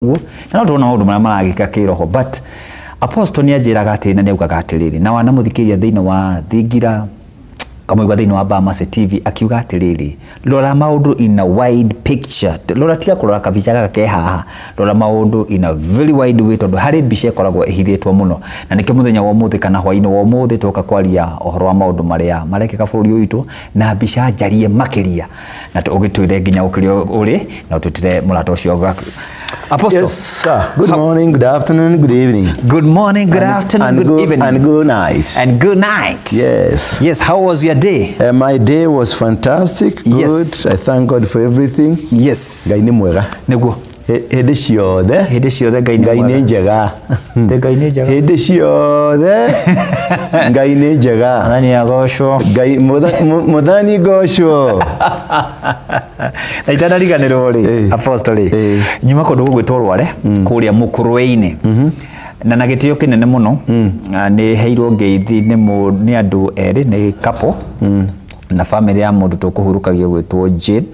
Guo na no tuona maundu maria maragika kiroho, but apostle ni anjiraga atĩ na nĩ augaga atĩrĩrĩ, na wanamũthikĩria thĩinĩ wa thingira kamũigua thĩinĩ wa Bamas TV akiuga atĩrĩrĩ, rora maũndũ in a wide picture, rora, tiga kũrora kabica gaka ke haha, rora maũndũ in a very wide way, tondũ harĩ mbica ĩkoragwo ĩhithĩtwo mũno. Na nĩkĩo mũthenya wa ũmũthĩ kana hwaĩ-inĩ wa ũmũthĩ twoka kwaria ũhoro wa maũndũ marĩa marekĩka bũrũri ũyũ witũ na mbica njarie makĩria, na ũgĩtwĩre nginya ũkĩrĩa ũrĩ na ũtwĩtĩre mũrata ũcio gwaku. Apostle. Yes, sir. Good morning, good afternoon, good evening. Good morning, good afternoon, and good evening. And good night. And good night. Yes. Yes, how was your day? My day was fantastic. Good. Yes. I thank God for everything. Yes. Ngai nĩ mwega. Nĩguo. Hĩndĩ ciothe. Hĩndĩ ciothe Ngai nĩ Ngai nĩ mwega. njega. Nĩ Ngai nĩ njega. Hĩndĩ ciothe Ngai nĩ njega. Mwathani agocwo. Ngai Mwathani ngocwo. Na itanariganĩrwo rĩ, Apostle rĩ, nyuma kũndũ gũgwĩtwo Rware kũrĩa Mũkũrwe-inĩ, na gĩtĩo kĩnene mũno nĩ heirwo ngeithi nĩ andũ erĩ, nĩ couple na family ya mũndũ tũkũhurũkagio gwĩtwo Jane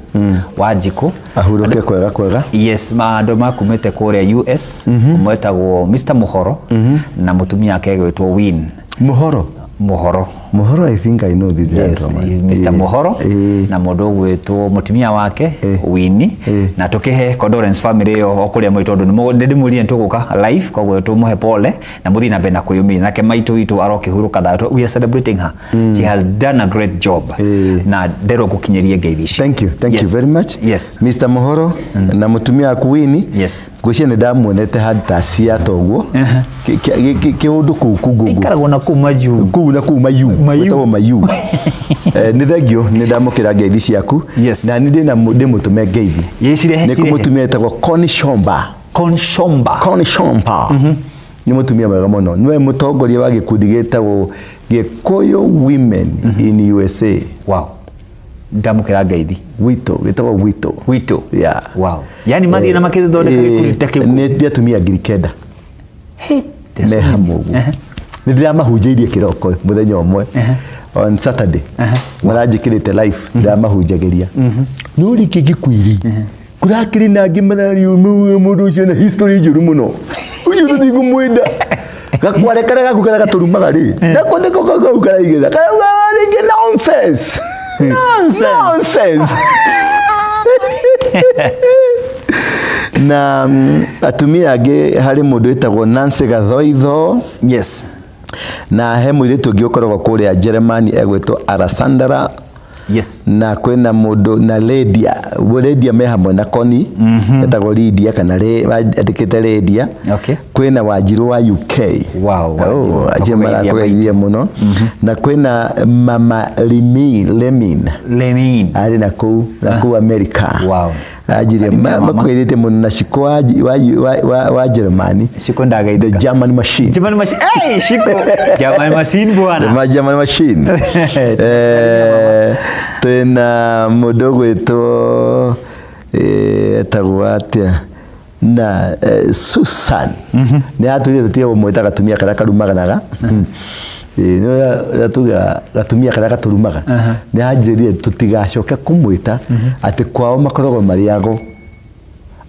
Wanjikũ. Ahurũke kwega kwega. Yes, ma andũ makumĩte kũrĩa US, ũmwe etagwo Mr Mũhoro na mũtumia wake gwĩtwo Win. Mũhoro. Mũhoro. Mũhoro, I think I know this Yes, gentleman. he's Mr. Mũhoro na mũndũ ũgwĩtwo mũtumia wake Winnie, na tũkĩhe condolence family ĩyo o kũrĩa mwĩ, tondũ nĩ ndĩmwĩrire nĩtũgũka live, koguo tũmũhe pole na mũthiĩ na mbere na kwĩyũmĩria. Nake maitũ witũ arokĩhurũka thayũ. We are celebrating her. She has done a great job na nderwo gũkinyĩrie ngeithi ici. Thank you, thank you very much. Mr. Mohoro na mutumia waku Winnie. Ngwĩciria nĩ ndamuonete handũ ta Seattle ũguo. Kĩũndũ kũu kũngũngũ. Ikaragwo na kũu majuu. Kũu na kũu mayu. Mayu. Gwĩtagwo mayu. Nĩ thengio, nĩ ndamũkĩra ngeithi ciaku. Na nĩ ndĩna ndĩmũtũme ngeithi. Ĩ, cirehe, Nĩ cirehe. kũmũtumia etagwo Connie Shomba. Conshomba. Connie Shomba. Nĩ mũtumia mwega mũno. Nĩwe mũtongoria wa gĩkundi gĩtagwo Gĩkũyũ Women in USA. Wow, ndamũkĩra ngeithi. Wito, gĩtagwo Wito. Wito. Yeah. Wow, yani mathiĩ na makĩthondeka gĩkundi ta kĩu. Nĩ atumia 9,000 Hey, there's me so many. hamwe ũguo. Nĩ ndĩramahunjĩirie kĩroko mũthenya ũmwe on Saturday, maranjĩkĩrĩte live, ndĩramahunjagĩria, no rĩngĩ ngĩkwĩrĩ kũrakĩrĩ na angĩ mararia mũndũ ũcio na history njũru mũno, ũcio tũtingũmwenda, gakware karĩa gaku karĩa gatũrumaga rĩ, nako nĩko kau karaigĩra karauga rĩngĩ nonsense. Nonsense. Nonsense. Na atumia angĩ, harĩ mũndũ wĩtagwo Nancy Gathoitho. Na he mũirĩtu ũngĩ ũkoragwo kũrĩa Jeremani egwĩtwo Alessandra. Na kwĩna mũndũ na Lydia, Lydia me hamwe na Connie, etagwo Lydia kana andĩkĩte Lydia. Kwĩna Wanjirũ wa UK. Wow, Oh, Wanjirũ. acio Tũkũgeithia. marakũgeithia mũno. Na kwĩna Mama Limi Lemin. Lemin. Arĩ na kũu America. Anjirie Salimia mama. makũgeithĩtie mũno na Shiko wa Jeremani. Shiko The ndagaithika. German machine. German machine. Hey, Shiko. German machine bwana. The German machine. Twĩna mũndũ ũgwĩtwo etagwo atĩa na Susan, nĩ atwĩrire tũtige kũmwĩta gatumia karĩa karumaganaga. Nĩ ũrĩa tugaga gatumia karĩa gatũrumaga, nĩ anjĩrire tũtigacoke kũmwĩta atĩ kwao makoragwo marĩ ago,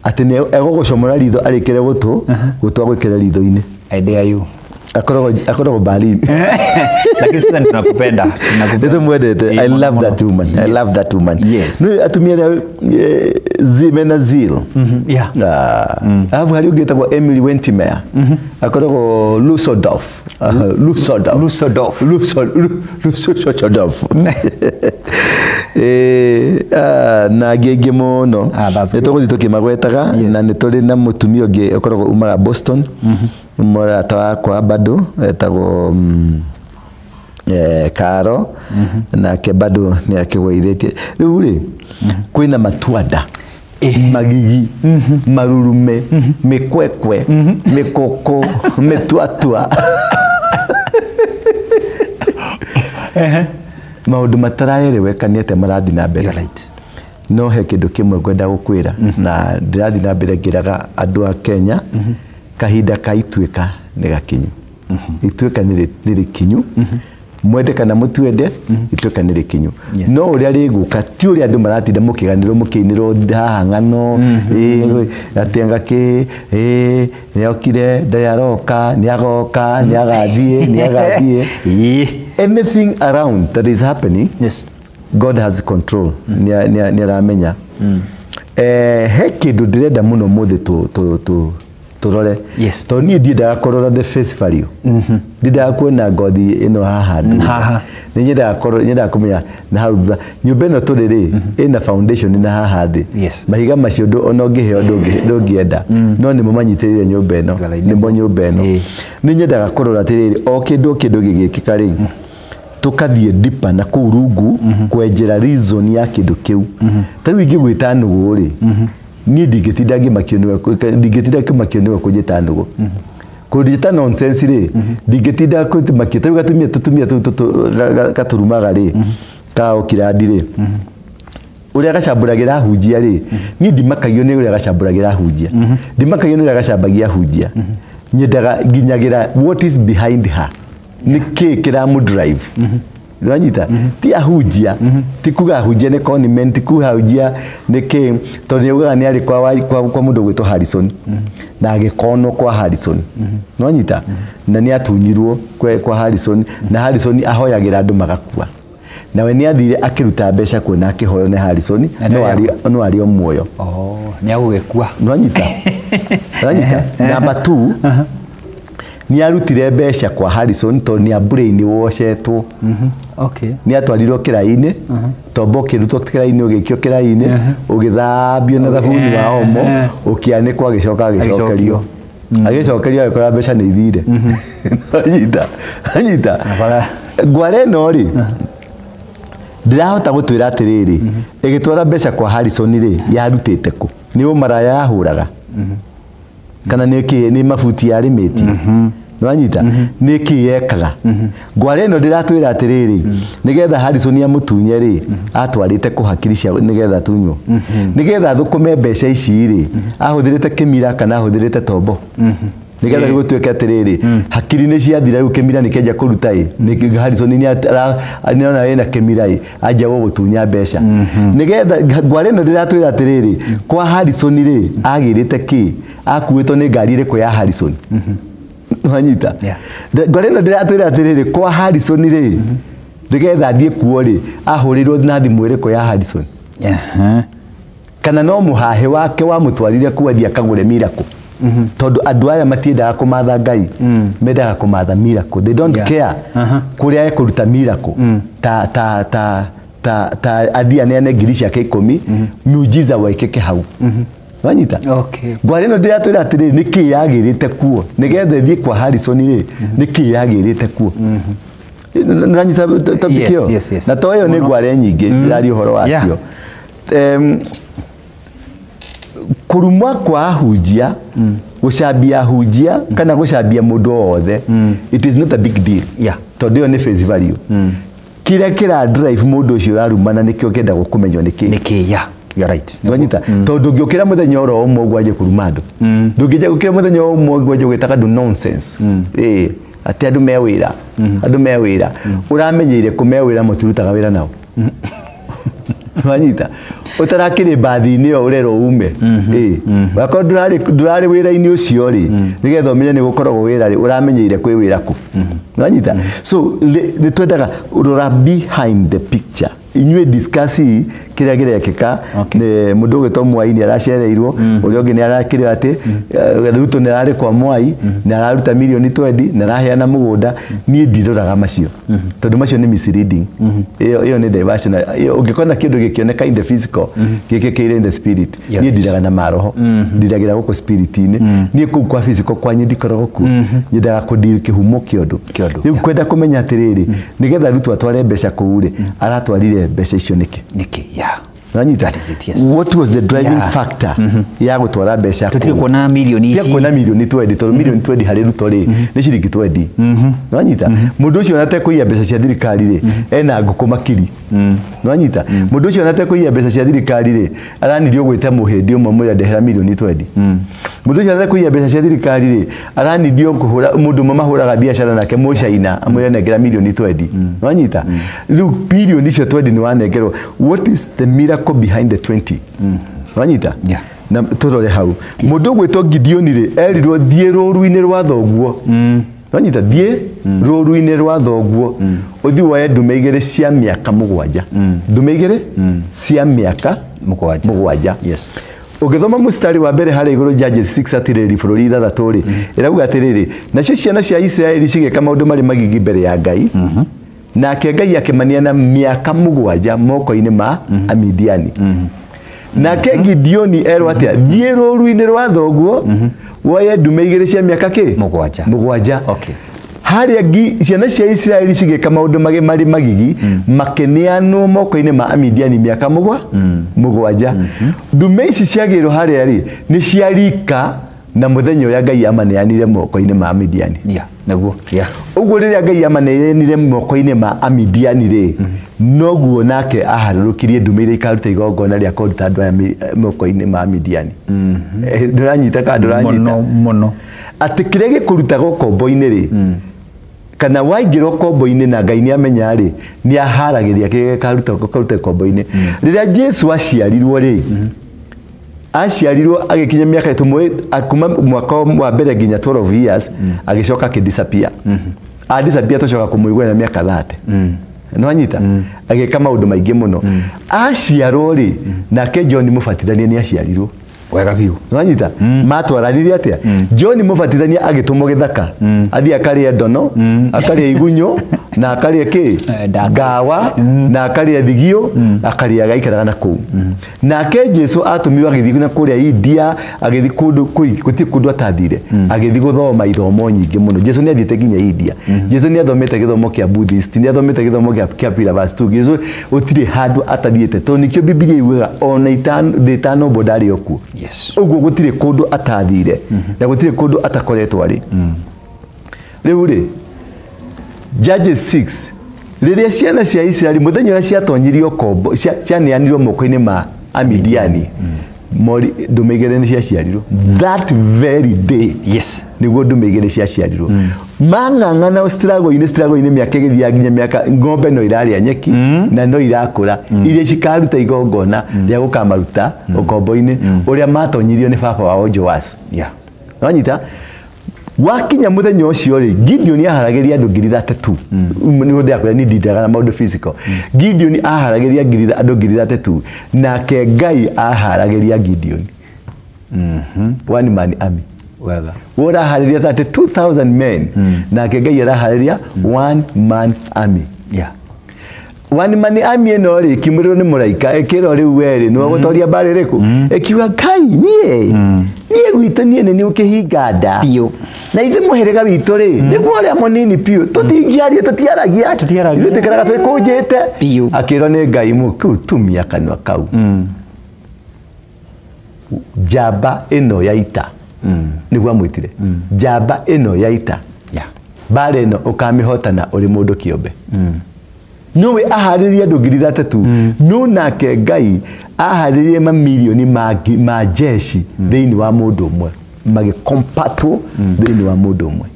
atĩ nĩ egũgũcomora ritho arĩkĩre gũtũ gũtũ agwĩkĩre ritho-inĩ. I dare you. Akoragwo Berlin. Lakini Susan, tunakupenda. Tunakupenda. Nĩtũmwendete. I Mũno love mũno. that woman. I love that woman. Nĩ atumia arĩa mena zeal. Alafu harĩ ũngĩ wĩtagwo Emily Wentimer, akoragwo Lusodorf. Lusodorf. Lusodorf. Lusodorf. Na angĩ aingĩ mũno. Ah, that's Nĩ good. tũgũthiĩ tũkĩmagwetaga. Na nĩ tũrĩ na mũtumia ũngĩ ũkoragwo umaga Boston, mũrata wakwa bado etagwo Karo, nake bado nĩ akĩgũithĩtie. Rĩu rĩ, kwĩna matuanda, magigi, marurume, mĩkwekwe, mĩkũkũ, mĩtuatua, maũndũ mataraereweka nĩ atĩa marathiĩ na mbere. You're right. No he kĩndũ kĩmwe ngwenda gũkwĩra, na ndĩrathiĩ na mbere ngĩraga andũ a Kenya, kahinda ka ituĩka nĩ gakinyu. Ituĩka nĩ rĩkinyu. Mwende kana mũtuende ituĩka nĩ rĩkinyu. Yes. No ũrĩa rĩgũka ti ũrĩa andũ maratinda mũkĩganĩrwo mũkĩinĩrwo haha ng'ano, atĩ anga kĩ, nĩokire, ndarĩ aroka, nĩagoka, nĩagathiĩ, nĩagathiĩ. Ĩĩ. Anything around that is happening, Yes. God has control. Nĩ aramenya. He kĩndũ ndĩrenda mũno mũthĩ tũrore. Yes. Tondũ niĩ ndiendaga kũrora the face value. Ndiendaga kuona ngothi ĩno haha ndũ. Haha. Nĩ nyendaga kũrora, nyendaga kũmenya na hau thutha. Nyũmba ĩno tũrĩ rĩ, ĩna foundation na haha thĩ. Yes. Mahiga macio ona ũngĩheo ndũngĩenda. No nĩmo manyitĩrĩire nyũmba ĩno. Ngara-inĩ. Nĩmo nyũmba ĩno. Ĩĩ. Nĩ nyendaga kũrora atĩrĩrĩ, o kĩndũ o kĩndũ gĩgĩkĩka rĩ, tũkathiĩ deeper na kũu rungu kwenjera reason ya kĩndũ kĩu. Ta rĩu ingĩgwĩta nũgũ rĩ, niĩ ndingĩtinda ngĩmakio nĩwe, ndingĩtinda ngĩmakio nĩwe kũnjĩta nũgũ. Kũnjĩta nonsense rĩ, ndingĩtinda kũmakio. Ta rĩu gatumia tũtumia tũu gatũrumaga rĩ, ka okirandi rĩ, ũrĩa gacambũragĩra ahunjia rĩ, niĩ ndimakagio nĩ ũrĩa gacambũragĩra ahunjia. Ndimakagio nĩ ũrĩa gacambagia ahunjia. Nyendaga nginyagĩra what is behind her. Nĩ kĩĩ kĩramũ drive. Nĩwanyita? Ti ahunjia, ti kuga ahunjia nĩ conmen, ti kuga ahunjia nĩ kĩĩ, tondũ nĩ augaga nĩ arĩ kwa mũndũ ũgwĩtwo Harrison, na agĩkonwo kwa Harrison. Nĩwanyita? Na nĩ atunyirwo kwa Harrison, na Harrison ahoyagĩra andũ magakua. Nawe nĩ athire akĩruta mbeca kuo na akĩhoywo nĩ Harrison, Na nĩ no arĩ o muoyo. Oh, nĩ agũgĩkua. Nĩwanyita? Nĩwanyita? Number 2, nĩ arutire mbeca kwa Harrison tondũ nĩ brain wocetwo. Okay. Nĩ atwarirwo kĩraĩ-inĩ, tombo ũkĩrutwo kĩraĩ-inĩ ũgĩikio kĩraĩ-inĩ, ũgĩthambio na thabuni wa Omo, ũkĩanĩkwo agĩcoka agĩcokerio. Agĩcokerio agĩkora mbeca nĩ ithire. Anyita, anyita. Bara. Ngware ĩno rĩ, ndĩrahota gũtwĩra atĩrĩrĩ, ĩgĩtwara mbeca kwa Harrison rĩ, yarutĩte kũ? Nĩ ũmaraya yahũraga? Kana nĩ kĩ, nĩ mabuti yarĩmĩtie? Nĩwanyita? Nĩ kĩ yekaga? Ngware ĩno ndĩratwĩra atĩrĩrĩ, nĩgetha Harrison amũtunye rĩ, atwarĩte kũ hakiri cia nĩgetha atunywo? Nĩgetha athũkũme mbeca ici rĩ, ahũthĩrĩte kĩmira kana ahũthĩrĩte tombo? Nĩgetha rĩu gũtuĩke atĩrĩrĩ, hakiri nĩ ciathira rĩu kĩmira nĩ kĩanjia kũruta ĩ, nĩ Harrison nĩona ĩna kĩmira ĩ, anjia gũgũtunya mbeca. Nĩgetha ngware ĩno ndĩratwĩra atĩrĩrĩ, kwa Harrison rĩ, agĩrĩte kĩ? Akuĩtwo nĩ ngari ĩrĩkũ ya Harrison? Nĩwanyita? Yeah. Ngware ĩno ndĩratwĩra atĩrĩrĩ, kwa Harrison rĩ, nĩgetha athiĩ kuo rĩ, ahũrĩirwo na thimũ ĩrĩkũ ya Harrison? Kana no mũhahĩ wake wamũtwarire kuo athiĩ akagũre miracle. Tondũ andũ aya matiendaga kũmatha Ngai, mendaga kũmatha miracle. They don't care kũrĩa ekũruta miracle. Ta athiĩ aneane ngiri ciake 10, miujiza waikĩke hau. Wanyita? Okay. Ngware ĩno ndĩratwĩra atĩrĩrĩ, nĩ kĩĩ yagĩrĩte kuo? Nĩgetha ĩthiĩ kwa Harrison rĩ, nĩ kĩĩ yagĩrĩte kuo? Nĩwanyita topic Yes, ĩyo? yes, yes. Na to ĩyo nĩ Mũno. ngware nyingĩ, ndĩraria ũhoro wacio. Kũrumwa kwa ahunjia, gũcambia ahunjia, kana gũcambia mũndũ o wothe, it is not a big deal. Yeah. Tondũ ĩyo nĩ face value. Kĩrĩa kĩra drive mũndũ ũcio ũrarumana nĩkĩo kĩenda gũkũmenywo nĩ kĩĩ. Nĩ kĩĩ, yeah. You're right. Nĩwanyita? Tondũ ndũngĩũkĩra mũthenya oro ũmwe ũguo wanjie kũruma andũ. Ndũngĩnjia gũkĩra mũthenya o ũmwe ũguo wanjie gwĩtaga andũ nonsense. Ĩĩ, atĩ andũ me wĩra. Andũ me wĩra. Ũramenyeire kũ me wĩra mũtirutaga wĩra nao. Nĩwanyita? Ũtarakĩrĩ mbathi-inĩ ĩyo ũrerwo ume. Ĩĩ. Wakorwo ndũrarĩ wĩra-inĩ ũcio rĩ, nĩgetha ũmenye nĩ gũkoragwo wĩra rĩ, ũramenyeire kwĩ wĩra kũ. Nĩwanyita? So, nĩ twendaga rora behind the picture. Inyuĩ discuss kĩrĩa kĩrekĩka. Okay. Nĩ mũndũ ũgwĩtwo Mwai nĩ aracereirwo, ũrĩa ũngĩ nĩ arakĩrwo atĩ, Ruto nĩ ararĩ kwa Mwai, nĩ araruta mirioni 20, nĩ araheana mũgũnda. Niĩ ndiroraga macio. Tondũ macio nĩ misleading. Ĩyo nĩ diversion. Ĩyo ũngĩkona kĩndũ gĩkĩoneka in the physical, gĩkĩkĩire in the spirit. Yeah. Niĩ ndiraga na maroho. Ndiragĩra gũkũ spirit-inĩ. Niĩ kũu kwa physical kwanyu ndikoragwo kuo. Nyendaga kũdeal kĩhumo kĩa ũndũ. Kĩa ũndũ, Rĩu yeah. kwenda kũmenya atĩrĩrĩ, nĩgetha Ruto atware mbeca kũu rĩ, aratwarire mbeca icio nĩkĩ? Nĩkĩ, yeah. Nanyita? That is it, yes. What was the driving factor ya gũtwara mbeca Tũtige kũu? kuona milioni Tiga ici. kuona milioni 20 tondũ milioni 20 harĩ Ruto rĩ nĩ ciringi 20. Nĩwanyita? Mũndũ ũcio ona atekũiya mbeca cia thirikari rĩ ena ngũkũ makiri. Nĩwanyita? Mũndũ ũcio ona atekũiya mbeca cia thirikari rĩ aranirio gwĩta mũhĩndĩ ũmwe mwĩre ndehera milioni 20. Mũndũ ũcio ona atekũiya mbeca cia thirikari rĩ aranirio kũhũra mũndũ ũmwe mahũraga biacara nake mũcaina amwĩre nengera milioni 20. Nĩwanyita? Rĩu bilioni icio 20 nĩwanengerwo. What is the miracle behind the 20? Nĩwanyita? Yeah. Na tũrore hau mũndũ ũgwĩtwo Gideoni rĩ erirwo thiĩ rũru-inĩ rwa thoguo. Nĩwanyita? Thiĩ rũru-inĩ rwa thoguo ũthiĩ woe ndume igĩrĩ cia mĩaka mũgwanja. Ndume igĩrĩ cia mĩaka Mũgwanja. mũgwanja. Yes. Ũgĩthoma mũstari wa mbere harĩa igũrũ Judges 6 atĩrĩrĩ bũrũri ithathatũ rĩ ĩrauga atĩrĩrĩ nacio ciana cia Isiraeli cigĩka maũndũ marĩ magigi mbere ya Ngai nake Ngai akĩmaneana mĩaka mũgwanja moko-inĩ ma Amidiani. Nake Gideoni erwo atĩa thiĩ rũru-inĩ rwa thoguo woye ndume igĩrĩ cia mĩaka kĩ Mũgwanja. mũgwanja. Okay. Harĩa ciana cia Isiraeli cigĩka maũndũ marĩ magigi makĩneanwo moko-inĩ ma Amidiani mĩaka mũgwanja. Ndume ici ciagĩrwo harĩa rĩ nĩ cia rika na mũthenya ũrĩa Ngai amaneanire moko-inĩ ma Amidiani. Yeah, naguo. Yeah. Ũguo rĩrĩa Ngai amaneanire moko-inĩ ma Amidiani rĩ noguo nake aharũrũkirie ndume iria ikaruta igongona rĩa kũruta andũ aya moko-inĩ ma Amidiani. Ndũranyita kana ndũranyita? Mũno mũno. Atĩ kĩrĩa gĩkũrutaga ũkombo-inĩ rĩ kana waingĩra ũkombo-inĩ na Ngai nĩamenya rĩ nĩaharagĩria kĩrĩa gĩkaruta ũkombo-inĩ. Rĩrĩa Jesu aciarirwo rĩ aciarirwo agĩkinya mĩaka tũmwe kuma mwaka wa mbere nginya 12 years agĩcoka akĩdisappear. Adisappear tũcoka kũmũigua na mĩaka 30. Nĩwanyita? Agĩka maũndũ maingĩ mũno. Aciarwo rĩ nake John Mũbatithania nĩaciarirwo. Wega biũ. Nĩwanyita? Matwaranire atĩa? John Mũbatithania agĩtũmwo gĩthaka athiĩ akarĩe ndono akarĩe igunyũ na akarĩe kĩ ngawa na akarĩe thigio akarĩa agaikaraga na kũu. Nake Jesu atũmirwo agĩthiĩ na kũrĩa India agĩthiĩ kũndũ gũtirĩ kũndũ atathire agĩthiĩ gũthoma ithomo nyingĩ mũno. Jesu nĩathiĩte nginya India. Jesu nĩathomete gĩthomo kĩa Buddhist nĩathomete gĩthomo kĩa Pilavastu. Jesu gũtirĩ handũ atathiĩte tondũ nĩkĩo Bibilia yugaga ona thĩ ĩtanombwo ndarĩ o kuo. Yes. Ũguo gũtirĩ kũndũ atathire na gũtirĩ kũndũ atakoretwo arĩ. Rĩu rĩ Judges 6 rĩrĩa ciana cia Isiraeli mũthenya ũrĩa ciatonyirio kombo cianeanirwo moko-inĩ ma Amidiani mori ndume igĩrĩ nĩ ciaciarirwo that very day. Yes. Nĩguo ndume igĩrĩ ciaciarirwo. Mang'ang'ana struggle-inĩ mĩaka ĩgĩthiaga nginya mĩaka ng'ombe no irarĩa nyeki na no irakũra iria cikaruta igongona rĩa gũkamaruta ũkombo-inĩ ũrĩa matonyirio nĩ baba wao Joas. Yeah. Nĩwanyita? Wakinya mũthenya ũcio rĩ Gideon aharagĩria andũ 32,000. Nĩguo ndĩrakwĩra niĩ ndindaga na maũndũ physical. Gideon aharagĩria andũ 32,000 nake Ngai aharagĩria Gideon. One man army. Wega. We ũraharĩria 32,000 men nake Ngai araharĩria one man army. Yeah. One man army ĩno rĩ ĩkiumĩrĩrwo nĩ mũraika ĩkĩrwo rĩu we rĩ nĩwe gũtoria mbarĩ ĩrĩkũ ĩkiuga Ngai niĩ niĩ gwitũ niĩ nĩ niĩ ũkĩhinga nda Biũ. na ithuĩ mũhĩrĩga witũ rĩ nĩguo ũrĩa mũnini biũ tũtingĩaria tũtiaragia Tũtiaragia. ithuĩ tũikaraga twĩkũnjĩte. Biũ. Akĩrwo nĩ Ngai mũkĩu tumia kanua kau. Njamba ĩno ya ita nĩguo amwĩtire njamba ĩno ya ita. Yeah. Mbara ĩno ũkamĩhotana ũrĩ mũndũ kĩũmbe. Nowe aharĩrie andũ 32,000 no nake Ngai aharĩrie mamirioni ma jeshi thĩinĩ wa mũndũ ũmwe magĩkompatwo thĩinĩ wa mũndũ ũmwe.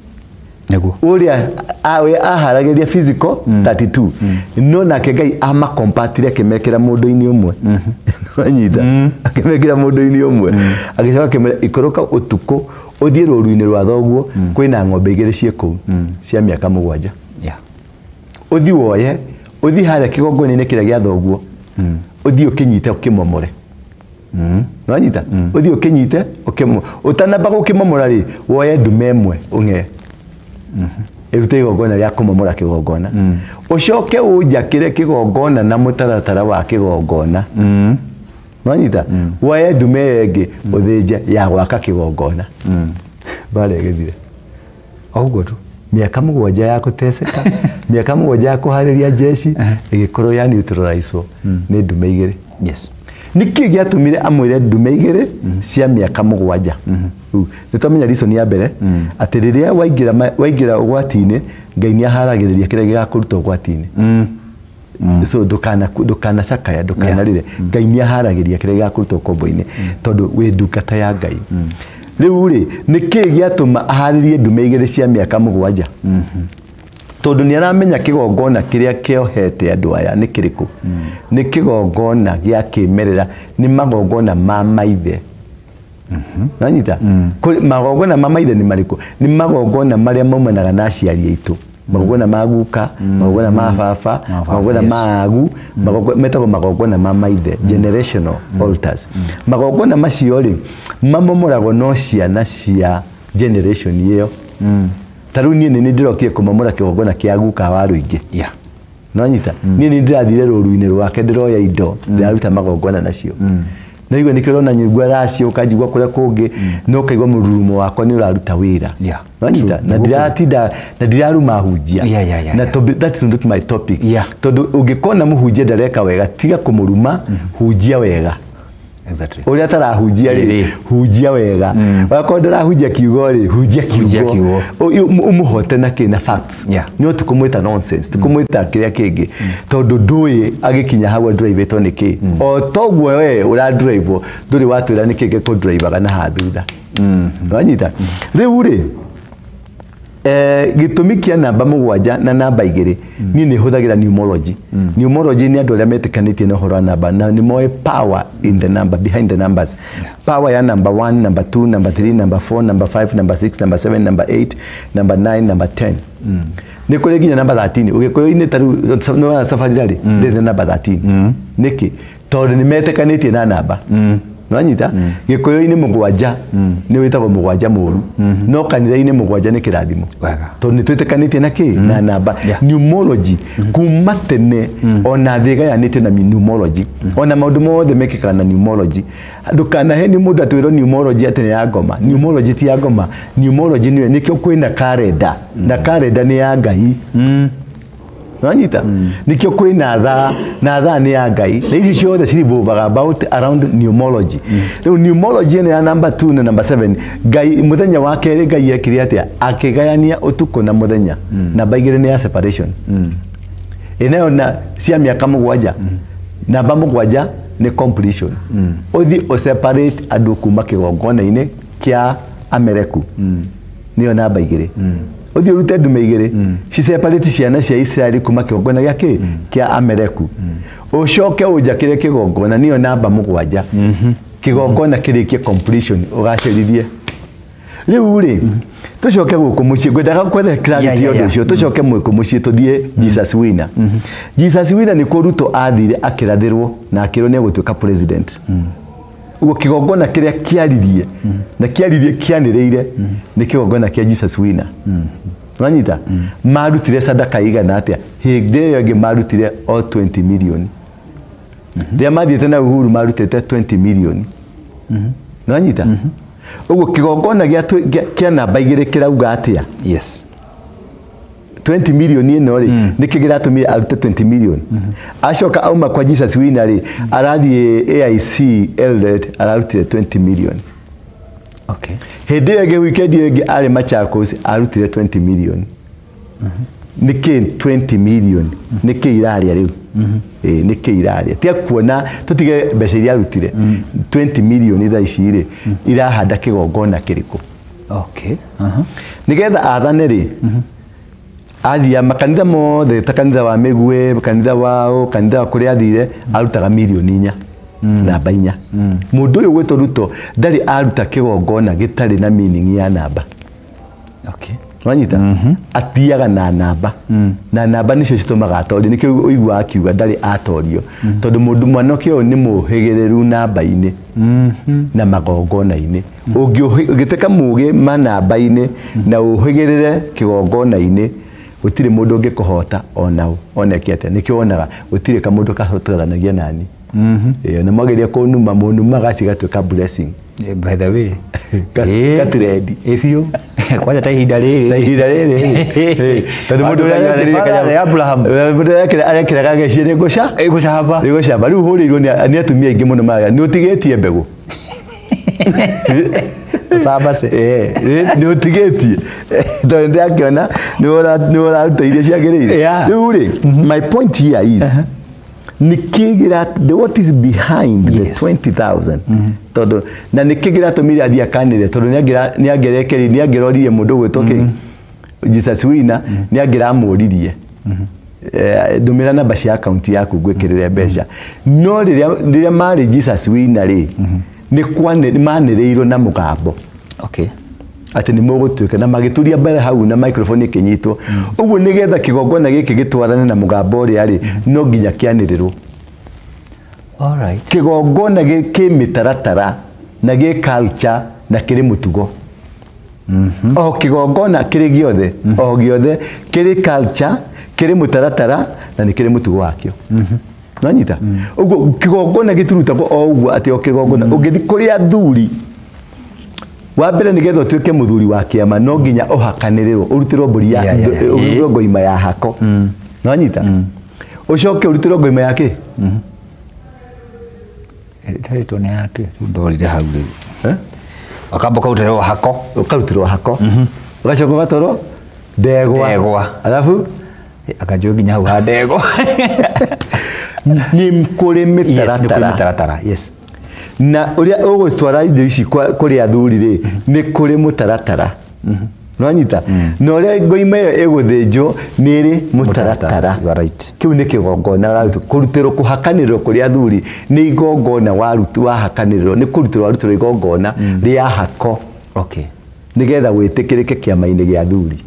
Nĩguo. Ũrĩa aharagĩria physical 32 no nake Ngai amakompatire akĩmekĩra mũndũ-inĩ ũmwe. Nĩwanyita? Akĩmekĩra mũndũ-inĩ ũmwe agĩcoka akĩmwĩra ikũrũka ũtukũ ũthiĩ rũru-inĩ rwa thoguo kwĩna ng'ombe igĩrĩ ciĩ kũu cia mĩaka mũgwanja. Yeah. Ũthiĩ woye ũthiĩ harĩa kĩgongona-inĩ kĩrĩa gĩa thoguo ũthiĩ ũkĩnyite ũkĩmomore. Nĩwanyita? Ũthiĩ ũkĩnyite ũkĩmomore. Ũtanamba gũkĩmomora rĩ woye ndume ĩmwe ũng'ee ĩrute igongona rĩa kũmomora kĩgongona. Ũcoke ũnjakĩre kĩgongona na mũtaratara wa kĩgongona. Nĩwanyita? Woye ndume ĩyo ĩngĩ ũthĩnje ya gwaka kĩgongona. Mbara ĩgĩthire. O ũguo tu. Mĩaka mũgwanja ya gũteceka mĩaka mũgwanja ya kũharĩria jeshi ĩgĩkorwo ya neutralizwo nĩ ndume igĩrĩ. Yes. Nĩkĩ gĩatũmire amwĩre ndume igĩrĩ cia mĩaka 7? Nĩ twamenya reason ya mbere atĩ rĩrĩa waingĩra ũgwati-inĩ, Ngai nĩ aharagĩrĩria kĩrĩa gĩgakũruta ũgwati-inĩ. So ndũkanacakaya, ndũkanarĩre. Ngai nĩ aharagĩrĩria kĩrĩa gĩgakũruta ũkombo-inĩ tondũ wĩ ndungata ya Ngai. Rĩu rĩ, nĩkĩ gĩatũma aharĩrie ndume igĩrĩ cia mĩaka 7? Tondũ nĩ aramenya kĩgongona kĩrĩa kĩohete andũ aya nĩ kĩrĩkũ. Nĩ kĩgongona gĩa kĩmerera, nĩ magongona ma maithe. Nanyita? Magongona ma maithe nĩ marĩkũ? Nĩ magongona marĩa maumanaga na aciari aitũ. Magongona ma guka, magongona ma baba, magongona ma agu, metagwo magongona ma maithe, generational altars. Magongona macio rĩ, mamomoragwo no ciana cia generation ĩyo. Ta rĩu niĩ nĩ ndĩrokire kũmomora kĩgongona kĩa guka wa rũingĩ. Nanyita? Niĩ nĩ ndĩrathire rũru-inĩ rwake, ndĩroya indo, ndĩraruta magongona nacio. Na igua nĩkĩo ũrona nyigua racio, ũkanjigua kũrĩa kũngĩ, no ũkaigua mũrurumo wakwa nĩ ũraruta wĩra. Nanyita? Na ndĩratinda, na ndiraruma hunjia. Na that's not my topic. Tondũ ũngĩkona mũhunjia ndareka wega, tiga kũmũruma, hunjia wega. Ũrĩa atarahunjia rĩ, hunjia wega. Wakorwo ndarahunjia kiugo rĩ, hunjia kiugo. Ũmũhote na kĩ, na facts. No tũkũmwĩta nonsense, tũkũmwĩta kĩrĩa kĩngĩ. Tondũ ndũĩ agĩkinya hau adrivetwo nĩ kĩ. O toguo we ũradrive, ndũrĩ watwĩra nĩ kĩ gĩkũdrivaga na haha thutha. Wanyita? Rĩu rĩ, gĩtũmi kĩa namba 7 na namba 2, niĩ nĩ hũthagĩra numerology. Numerology nĩ andũ arĩa metĩkanĩtie na ũhoro wa namba, na nĩ moĩ power in the number, behind the numbers. Power ya number 1, number 2, number 3, number 4, number 5, number 6, number 7, number 8, number 9, number 10. Nĩ kũrĩ nginya namba 13. Ũgĩkũyũ-inĩ ta rĩu, nĩ wona safari rally, ndĩrĩ na namba 13. Nĩkĩ? Tondũ nĩ metĩkanĩtie na namba. Nĩwanyita? Gĩkũyũ-inĩ 7 nĩ wĩtagwo 7 mũũru. No kanitha-inĩ 7 nĩ kĩrathimo. Tondũ nĩ twĩtĩkanĩtie na kĩ? Na namba. Numerology kuma tene ona thĩ ĩgayanĩtio na numerology. Ona maũndũ mothe mekĩkaga na numerology. Ndũkanahenio mũndũ atwĩrwo numerology atĩ nĩ ya ngoma. Numerology ti ya ngoma. Numerology nĩyo, nĩkĩo kwĩna karenda. Na karenda nĩ ya Ngai. Nĩwanyita? Nĩkĩo kwĩna thaa, na thaa nĩ ya Ngai. Na ici ciothe cirevolvaga about around numerology. Rĩu numerology ĩno ya number 2 na number 7, Ngai mũthenya wa kerĩ Ngai ekire atĩa? Akĩgayania ũtukũ na mũthenya. Namba 2 nĩ ya separation. Ĩnayo na cia mĩaka 7. Namba 7 nĩ completion. Ũthiĩ ũseparate andũ kuma kĩgongona-inĩ kĩa Amereku. Nĩyo namba 2. Ũthiĩ ũrute ndume 2, ci separate ciana cia Isiraeli kuma kĩgongona gĩa kĩ? Kĩa Amereku. Ũcoke ũnjakĩre kĩgongona, nĩyo namba 7. Kĩgongona kĩrĩkie completion, ũgacĩrithie. Rĩu rĩ, tũcoke gũkũ mũciĩ, ngwendaga kwetha clarity ũndũ ũcio, tũcoke gũkũ mũciĩ tũthiĩ Jesus Winner. Jesus Winner nĩkuo Ruto athire akĩrathĩrwo na akĩrwo nĩ egũtuĩka president. Ũguo kĩgongona kĩrĩa kĩaririe na kĩaririe kĩanĩrĩire nĩ kĩgongona kĩa Jesus Winner. Wanyita? Marutire sadaka igana atĩa? Hĩndĩ ĩyo ĩngĩ marutire o 20 million. Rĩrĩa mathiĩte na Uhuru marutĩte 20 million. Nĩwanyita? Ũguo kĩgongona kĩa namba 2 kĩrauga atĩa? 20 million ĩno rĩ, nĩkĩ kĩratũmire arute 20 million? Acoka auma kwa Jesus Winner rĩ, arathiĩ AIC Eldoret ararutire 20 million. Hĩndĩ ĩyo ĩngĩ weekend ĩyo ĩngĩ arĩ Machakos arutire 20 million. Nĩkĩ 20 million? Nĩkĩ irarĩa rĩu? Nĩkĩ irarĩa? Tiga kuona tũtige mbeca iria arutire. 20 million thaa ici rĩ, irahanda kĩgongona kĩrĩkũ? Nĩgetha athane rĩ, athia makanitha mothe ta kanitha wa Mĩguĩ, kanitha wa kanitha wa kũrĩa athire, arutaga milioni 4. Namba 4. Mũndũ ũyũ gwĩtwo Ruto ndarĩ aruta kĩgongona gĩtarĩ na meaning ya namba. Wanyita? Athiaga na namba. Na namba nĩcio citũmaga atorio. Nĩkĩo ũiguaga akiuga ndarĩ atorio. Tondũ mũndũ mwanake ũyũ nĩ mũhĩgĩrĩru namba-inĩ. Na magongona-inĩ. Ũngĩtuĩka mũũgĩ manamba-inĩ na ũhĩgĩrĩre kĩgongona-inĩ, gũtirĩ mũndũ ũngĩkũhota ona ũ, oneke atĩa. Nĩkĩo wonaga gũtirĩ kamũndũ kahotanagia nani. Na mwageria kũnuma, mũnumaga cigatuĩka blessing. By the way, Gatirendi. Biũ kwanja ta ihinda rĩrĩ. Na ihinda rĩrĩ tondũ mũndũ ũrĩa arekĩrire Father Abraham. Mũndũ ũrĩa arekĩraga ngeci nĩ ngũca Gũcamba. Nĩ gũcamba. Rĩu hũrĩirwo nĩ atumia aingĩ mũno maya nĩ ũtigĩtie mbegũ. Gũcamba ce. Nĩ ũtigĩtie tondũ ndĩrakĩona nĩ ũraruta iria ciagĩrĩire. Rĩu rĩ, my point here is nĩkĩ what is behind the 20,000 tondũ na nĩkĩ kĩratũmire athiĩ akanĩre tondũ nĩ angĩroririe mũndũ ũgwĩtwo kĩ Jesus Winner nĩ angĩramũririe ndũmĩra namba cia akaunti yaku ngwĩkĩrĩre mbeca. No rĩrĩa marĩ Jesus Winner rĩ, nĩ manĩrĩirwo na mũgambo. Okay. Atĩ nĩ mũgũtuĩka na magĩturia mbere hau na microphone ĩkĩnyitwo. Ũguo nĩgetha kĩgongona gĩkĩ gĩtwarane na mũgambo ũrĩa rĩ, no nginya kĩanĩrĩrwo. All right. Kĩgongona kĩ mĩtaratara na gĩ culture na kĩrĩ mũtugo. O kĩgongona kĩrĩ gĩothe, o gĩothe kĩrĩ culture, kĩrĩ mũtaratara na nĩ kĩrĩ mũtugo wakĩo. Nanyita? Ũguo kĩgongona gĩtirutagwo o ũguo atĩ o kĩgongona. Ũngĩthiĩ kũrĩ athuri, wa mbere nĩgetha ũtuĩke mũthuri wa kĩama no nginya ũhakanĩrĩrwo, ũrutĩrwo mbũri ya ũrutĩrwo ngoima ya hako. Nanyita? Ũcoke ũrutĩrwo ngoima ya kĩ? Ĩtarĩtwo nĩ ya kĩ? Rĩu ndorire hau rĩu. Ũkamba ũkarutĩrwo hako. Ũkarutĩrwo hako. Ũgacoka ũgatwarwo ndegwa. Ndegwa. Alafu akanjũĩ nginya hau ha ndegwa. Nĩ kũrĩ mĩtaratara. Yes. Na ũrĩa ũgũtwara indo ici kũrĩ athuri rĩ, nĩ kũrĩ mũtaratara. Nĩwanyita? Na ũrĩa ngoima ĩyo ĩgũthĩnjwo nĩ ĩrĩ mũtaratara. You are right. Kĩu nĩ kĩgongona ũrarutwo. Kũrutĩrwo kũhakanĩrĩrwo kũrĩ athuri nĩ igongona wahakanĩrĩrwo, nĩ kũrutĩrwo warutĩrwo igongona rĩa hako. Okay. Nĩgetha wĩtĩkĩrĩke kĩama-inĩ gĩa athuri.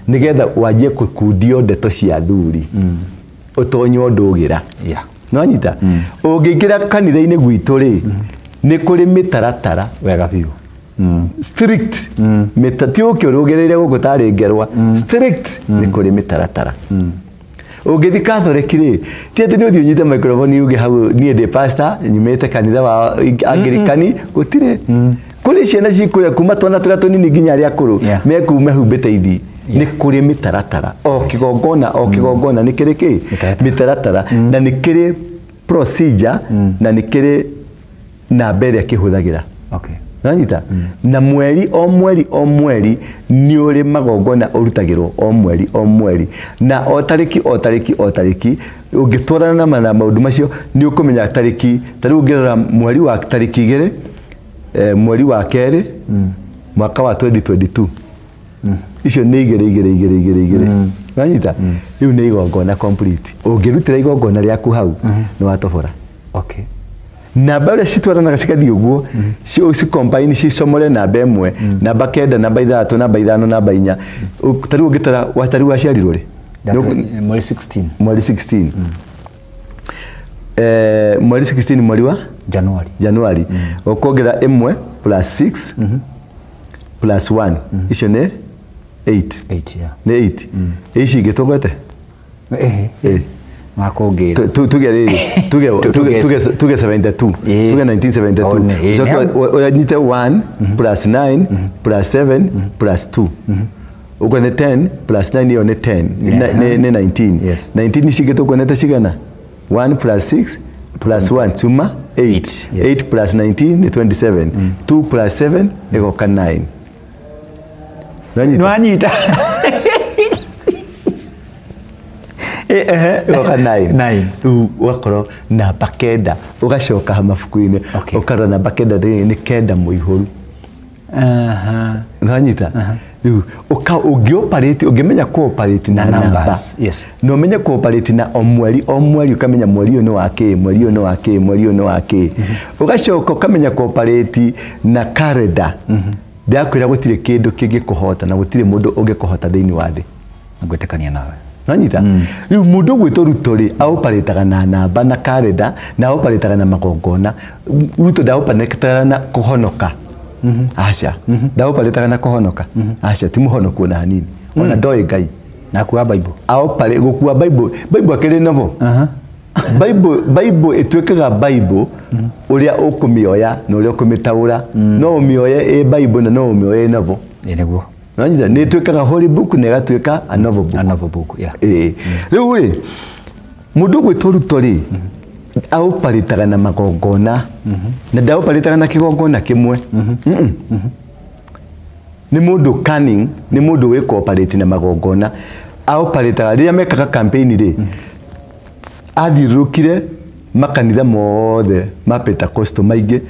Nĩgetha wanjie gũkundio ndeto cia athuri. Ũtonywo ndũgĩra. Yeah. Nĩwanyita? Ũngĩingĩra kanitha-inĩ gwitũ rĩ, nĩ kũrĩ mĩtaratara. Wega biũ. Strict. Ti ũke ũrũgĩrĩire gũkũ tarĩ ngerwa. Strict nĩ kũrĩ mĩtaratara. Ũngĩthiĩ Catholic rĩ, ti atĩ nĩ ũthiĩ ũnyite microphone uge hau niĩ ndĩ pastor nyumĩte kanitha wa Anglikani, gũtirĩ. Kũrĩ ciana cikũrĩa kuma twana tũrĩa tũnini nginya arĩa akũrũ mekuu mehumbĩte ithi. Nĩ kũrĩ mĩtaratara. O kĩgongona, o kĩgongona nĩ kĩrĩ kĩ? Mĩtaratara. Na nĩ kĩrĩ procedure na nĩ kĩrĩ namba ĩrĩa kĩhũthagĩra. Okay. Nanyita? Na mweri o mweri o mweri nĩ ũrĩ magongona ũrutagĩrwo o mweri o mweri. Na o tarĩki o tarĩki o tarĩki ũngĩtwarana na maũndũ macio nĩ ũkũmenya tarĩki, ta rĩu ũngĩrora mweri wa tarĩki 2, mweri wa kerĩ mwaka wa 2022. Icio nĩ igĩrĩ igĩrĩ igĩrĩ igĩrĩ igĩrĩ. Nanyita? Rĩu nĩ igongona complete. Ũngĩrutĩra igongona rĩaku hau nĩ watobora. Okay. Namba ũrĩa citwaranaga cigathiĩ ũguo, cicombine cicomore namba ĩmwe, namba 9, namba 6, namba 5, namba 4. Ta rĩu ũngĩtara, ta rĩu waciarirwo rĩ? Mweri 16. Mweri 16. Mweri 16 mweri wa? Januari. Januari. Ũkuongerera 1 plus 6 plus 1. Icio nĩ 8. 8, yeah. Nĩ 8. Ici ingĩ tũgwete? Makũngĩra. Tuge rĩrĩ, tuge 72. Tuge 1972. Ũcoke ũnyite 1 plus 9 plus 7 plus 2. Ũguo nĩ 10 plus 9 ĩyo nĩ 10. Nĩ 19. 19 ici ingĩ tũkuonete cigana? 1 plus 6 plus 1 tuma 8. 8 plus 19 nĩ 27. 2 plus 7 ĩgoka 9. Nĩwanyita? Ĩgoka 9. Rĩu ũgakorwo namba 9, ũgacoka mabuku-inĩ, ũkarora namba 9 nĩ 9 mũihũru. Nĩwanyita? Rĩu ũngĩoperate, ũngĩmenya kũoperate na namba. Na ũmenye kũoperate na o mweri o mweri, ũkamenya mweri ũyũ nĩ wa kĩ, mweri ũyũ nĩ wa kĩ, mweri ũyũ nĩ wa kĩ. Ũgacoka ũkamenya kũoperate na calendar. Ndakwĩra gũtirĩ kĩndũ kĩngĩkũhota na gũtirĩ mũndũ ũngĩkũhota thĩinĩ wa thĩ. Ngwĩtĩkania nawe. Nanyita? Rĩu mũndũ ũgwĩtwo Ruto rĩ, aoperataga na namba na calendar na aoperataga na magongona. Ruto ndaoperataga na kũhonoka. Aca. Ndaoperataga na kũhonoka. Aca, ti mũhonoku ona hanini. Ona ndoĩ Ngai. Na kuwa Bible. Aopere gũkua Bible. Bible akĩrĩ novo. Bible ĩtuĩkaga Bible ũrĩa ũkũmĩoya na ũrĩa ũkũmĩtaũra. No ũmĩoye ĩ Bible na no ũmĩoye ĩ novel. Ĩ nĩguo. Nĩwanyita? Nĩ ĩtuĩkaga holy book na ĩgatuĩka a novel book. A novel book, yeah. Ĩĩ. Rĩu rĩ, mũndũ ũgwĩtwo Ruto rĩ, aũparĩtaga na magongona na ndaũparĩtaga na kĩgongona kĩmwe. Mm-mm. Nĩ mũndũ cunning, nĩ mũndũ wĩ cooperate na magongona. Aũparĩtaga rĩrĩa mekaga campaign rĩ, athiũrũrũkire makanitha mothe ma Pentecostal maingĩ,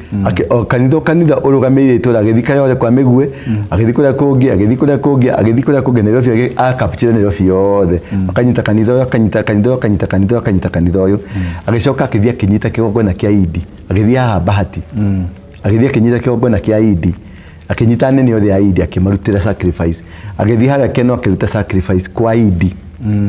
o kanitha o kanitha ũrũgamĩrĩire itũra, agĩthiĩ Kayole kwa Mĩguĩ, agĩthiĩ kũrĩa kũngĩ, agĩthiĩ kũrĩa kũngĩ, agĩthiĩ kũrĩa kũngĩ, Nairobi, akapchire Nairobi yothe, akanyita kanitha ũyũ, akanyita kanitha ũyũ, akanyita kanitha ũyũ, akanyita kanitha ũyũ, agĩcoka akĩthiĩ akĩnyita kĩgongona kĩa Idi, agĩthiĩ haha Bahati, agĩthiĩ akĩnyita kĩgongona kĩa Idi, akĩnyita anene othe a Idi akĩmarutĩra sacrifice, agĩthiĩ harĩa Keno akĩruta sacrifice kwa Idi.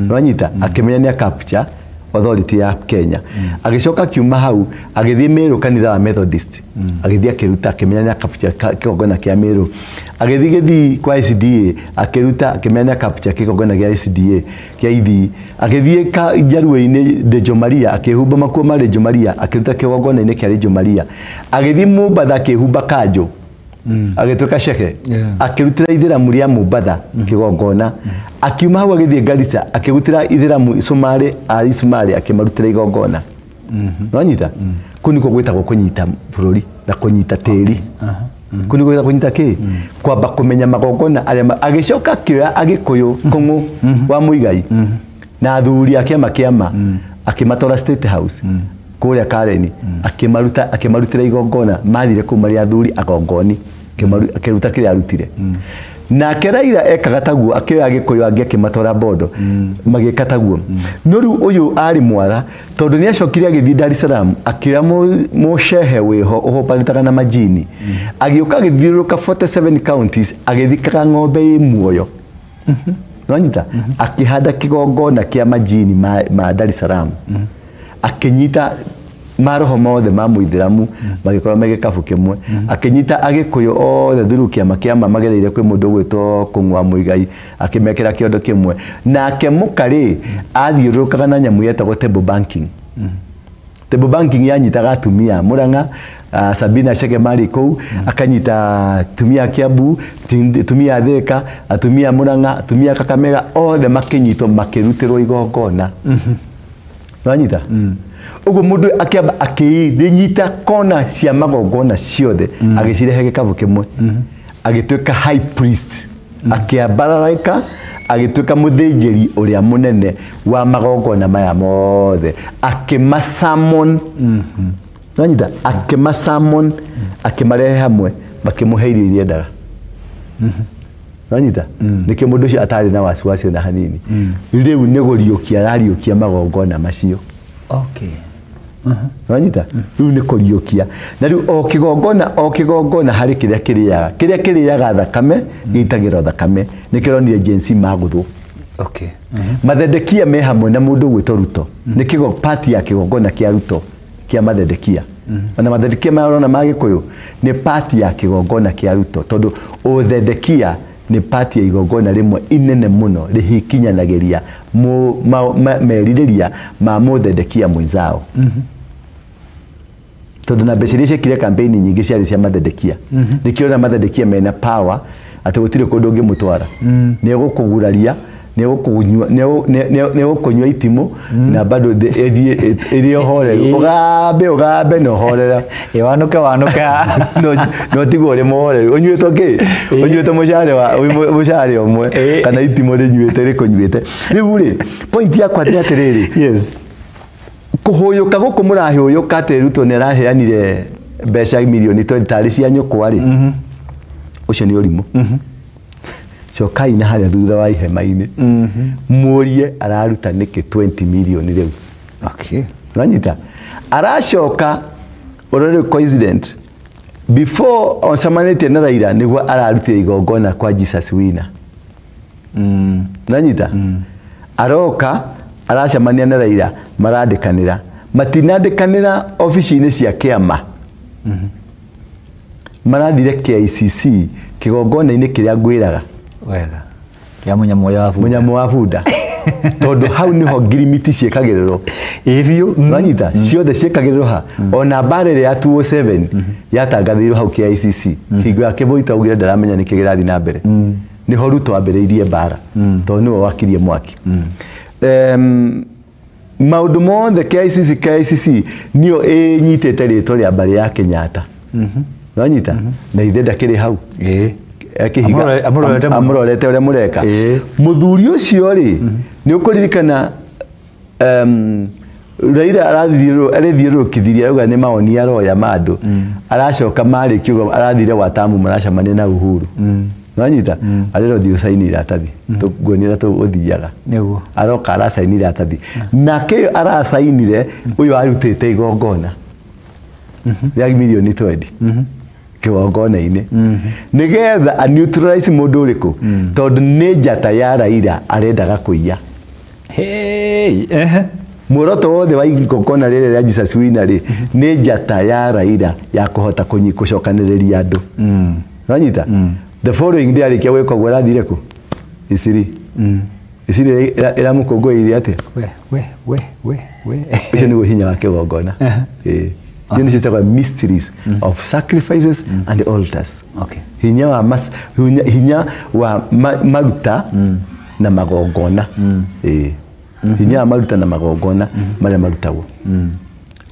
Wanyita? Akĩmenya nĩ akapcha authority ya Kenya. Agĩcoka akiuma hau agĩthiĩ Meru kanitha wa Methodist, agĩthiĩ akĩruta, akĩmenya nĩ akapcha kĩgongona kĩa Meru. Agĩthiĩ Gĩthii kwa SDA akĩruta, akĩmenya nĩ akapcha kĩgongona kĩa SDA kĩa Ithii. Agĩthiĩ Njaruo-inĩ Rejo Maria, akĩhumba makuo ma Rejo Maria, akĩruta kĩgongona-inĩ kĩa Rejo Maria. Agĩthiĩ Mombatha akĩhumba kanjũ, agĩtuĩka shehe, akĩrutĩra ithĩramu rĩa Mombatha kĩgongona. Akiuma hau agĩthiĩ Garissa akĩrutĩra ithĩramu Somali, a Isomali akĩmarutĩra igongona. Nĩwanyita? Kũu nĩkuo gwĩtagwo kũnyita bũrũri na kũnyita tĩri. Kũu nĩkuo gwĩtagwo kũnyita kĩ? Kwamba kũmenya magongona arĩa agĩcoka akĩoya Agĩkũyũ Kũng'ũ wa Mũigai na athuri a kĩama kĩama akĩmatwara State House kũrĩa Karen, akĩmaruta, akĩmarutĩra igongona. Mathire kũu marĩ athuri agongoni, akĩruta kĩrĩa arutire. Nake Raila ekaga taguo, akĩoya Agĩkũyũ angĩ akĩmatwara Bondo, magĩka taguo. No rĩu ũyũ arĩ mwara tondũ nĩ acokire agĩthiĩ Dar es Salaam akĩoya mũcehe wĩho ũhopanĩtaga na majini, agĩũka agĩthiũrũrũka 47 counties agĩthikaga ng'ombe ĩ muoyo. Nĩwanyita? Akĩhanda kĩgongona kĩa majini ma Dar es Salaam, akĩnyita maroho mothe ma mũithĩramu magĩkorwo me gĩkabu kĩmwe, akĩnyita Agĩkũyũ othe through kĩama kĩama magereire kwĩ mũndũ ũgwĩtwo Kũng'ũ wa Mũigai, akĩmekĩra kĩondo kĩmwe. Nake mũka rĩ, athiũrũrũkaga na nyamũ yetagwo table banking. Table banking yanyitaga atumia Murang'a, Sabina Chege marĩ kũu, akanyita atumia a Kiambu, atumia a Thika, atumia a Murang'a, atumia a Kakamega, othe makĩnyitwo makĩrutĩrwo igongona. Nĩwanyita? Ũguo mũndũ akĩamba akĩnyita kona cia magongona ciothe, agĩcirehe gĩkabu kĩmwe, agĩtuĩka high priest, akĩambararĩka agĩtuĩka mũthĩnjĩri ũrĩa mũnene wa magongona maya mothe, akĩmasamon. Nĩwanyita? Akĩmasamon, akĩmarehe hamwe, makĩmũhe irio iria endaga. Nĩwanyita? Nĩkĩo mũndũ ũcio atarĩ na wasiwasi ona hanini. Rĩu nĩ gũriũkia arariũkia magongona macio. Nĩwanyita? Rĩu nĩ kũriũkia. Na rĩu o kĩgongona, o kĩgongona harĩ kĩrĩa kĩrĩaga. Kĩrĩa kĩrĩaga thakame, gĩitagĩrwo thakame. Nĩkĩo ũronire Gen Z magũthwo. Mathendekia me hamwe na mũndũ ũgwĩtwo Ruto. Nĩ kĩgo party ya kĩgongona kĩa Ruto kĩa mathendekia. Ona mathendekia maya ũrona ma Gĩkũyũ nĩ party ya kĩgongona kĩa Ruto, tondũ ũthendekia nĩ party ya igongona rĩmwe inene mũno rĩhikinyanagĩria merirĩria ma mũthendekia mwenzao. Tondũ na mbeca iria ciekire campaign nyingĩ ciarĩ cia mathendekia. Nĩkĩo ũrona mathendekia mena power atĩ gũtirĩ kũndũ ũngĩmũtwara. Nĩ egũkũguraria, nĩ egũkũnyua itimũ na bado ĩthiĩ ĩrĩ ũhoreru. Ũgambe, ũgambe na ũhorera. Ĩ, wanuke, wanuke. No tiguo ũrĩ mũhoreru. Ũnyuĩtwo kĩ? Ũnyuĩte mũcare wa, mũcare ũmwe, kana itimũ rĩnyuĩte rĩkũnyuĩte. Rĩu rĩ, point yakwa nĩ atĩrĩrĩ. Kũhũyũka gũkũ mũrahũyũka atĩ Ruto nĩ araheanire mbeca mirioni 20 tarĩ cia nyũkwa rĩ. Ũcio nĩ ũrimũ. Cokai na harĩa thutha wa ihema-inĩ. Mũrie araruta nĩkĩ 20 mirioni rĩu. Nĩwanyita? Aracoka ũrore coincident before ocemanĩtie na Raila nĩguo ararutire igongona kwa Jesus Winner. Nĩwanyita? Aroka aracemania na Raila, marandĩkanĩra. Matinandĩkanĩra obici-inĩ cia kĩama. Marathire KICC kĩgongona-inĩ kĩrĩa ngwĩraga. Wega. Kĩa mũnyamũ ũrĩa wa bunda. Mũnyamũ wa bunda. Tondũ hau nĩho ngirimiti ciĩkagĩrĩrwo. Ĩĩ biũ. Wanyita ciothe ciĩkagĩrĩrwo ha ona mbara ĩrĩa ya 207 yatangathĩirwo hau KICC hingo ya Kĩboi augire ndaramenya nĩkĩ kĩrathiĩ na mbere. Nĩho Ruto ambĩrĩirie mbara tondũ nĩwe wakirie mwaki. Maũndũ mothe KICC nĩyo ĩnyitĩte rĩtwa rĩa mbarĩ ya Kenyatta. Wanyita na ithe ndakĩrĩ hau. Ĩĩ. Akĩhiga Amũrorete mũno. amũrorete ũrĩa mũreka. Ĩĩ. Mũthuri ũcio rĩ nĩ ũkũririkana Raila arathiũrũrũkithirie auga nĩ maoni aroya ma andũ. Aracoka marĩkia ũguo arathire Watamu maracemania na Uhuru. Nĩwanyita? Arerwo thiĩ ũcaini iratathi. Nguonia ũrĩa ũthiaga. Nĩguo. Aroka aracaini iratathi. Nake aracainire ũyũ arutĩte igongona rĩa mirioni 20 kĩgongona-inĩ nĩgetha a neutralize mũndũ ũrĩkũ tondũ nĩ njata ya Raila arendaga kũiya. Hey, ehe. Muoroto wothe wa igongona rĩrĩ rĩa Jesus Winner rĩ nĩ njata ya Raila ya kũhota gũcokanĩrĩria andũ. Nĩwanyita? The following day arĩkia gwĩka ũguo arathire kũ? Isiri. Isiri ĩramũkũngũĩire atĩa? We, we, we, we, we. Ũcio nĩguo hinya wa kĩgongona. Ĩĩ. Icio nĩcio ciĩtagwo mysteries of sacrifices and altars. Okay. Hinya wa hinya wa maruta na magongona. Ĩĩ. Hinya wa maruta na magongona marĩa marutagwo.